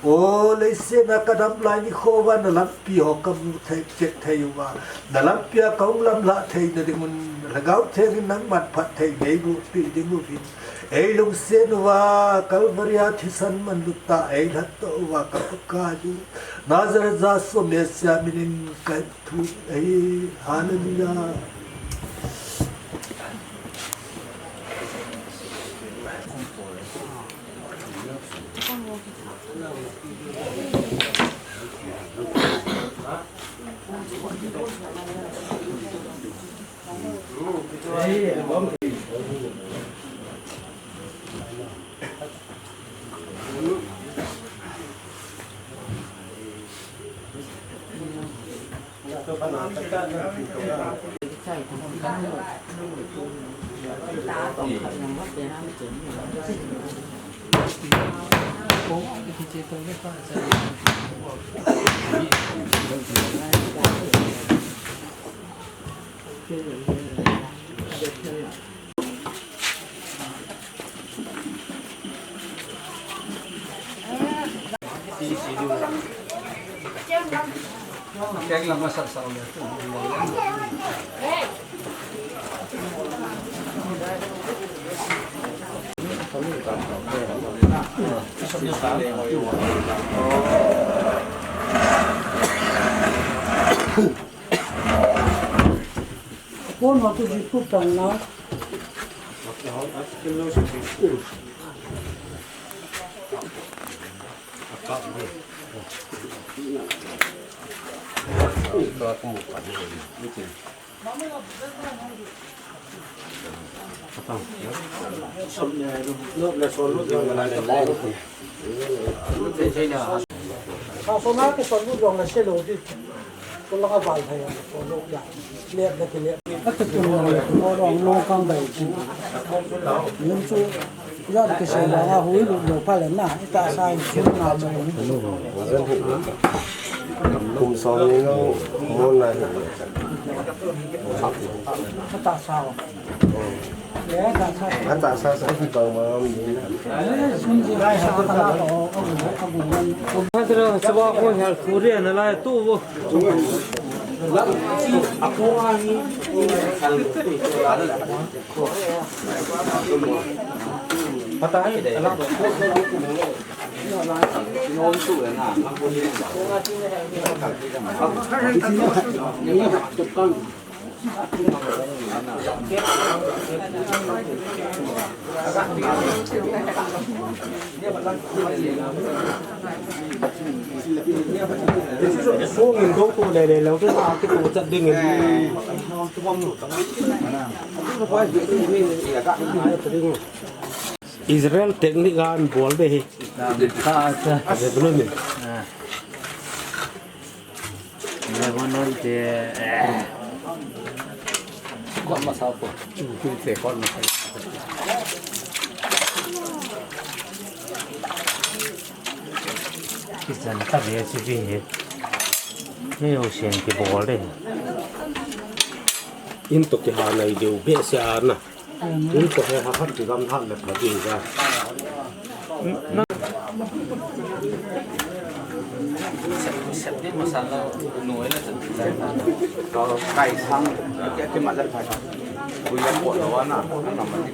O leiset a kadam lai nikho uva nalampi ho kamu thei, check thei uva. Nalampi a kahung lamlhah theina dingun, Lhagao Theng in nangman phatthei neiboh peh ding uvin. Eilungset uva, Calvary a thisan manlu tah a eilhatdoh uva, ka Pakai u. Nazareth Jesu Messiah minin ka Thu, ei, hallelujah. Kon ma tu ji tu tang na. Sa sona ke son lu jong la se lo di. Ko la ka val thai ya, ko lo ya. Lep le ke lep. A te tun lo, ko lo lo kang bai chi. Yun chu, ya ke se la nga hui lo lo pa le na, i ta sa i chu na cha ni. Kum song ni lo, mo na ni. Ka ta sa. Ata sa sa ki bang ma mi na. Hadra saba ko hal puri na la tu wo. Pata hai ala. Sungin dong tu le le lo tu ta ki tu chat ding in. Israel technique an bol be hi. Ka ta. Lebanon ni. Ah. Lebanon te, eh. Kot masa ko. Chu te kot masa. Kisan ta be si bi he. Ni o sien ki bol de. In to ki ha nai deu be se a na. Tun ko he ha khat ki gam hat le pha ding ka. Sep, sep ni masala noi la sep. Ka kai sang, ki, ki ma la pha. Ku ya ko lo na, na ma ni.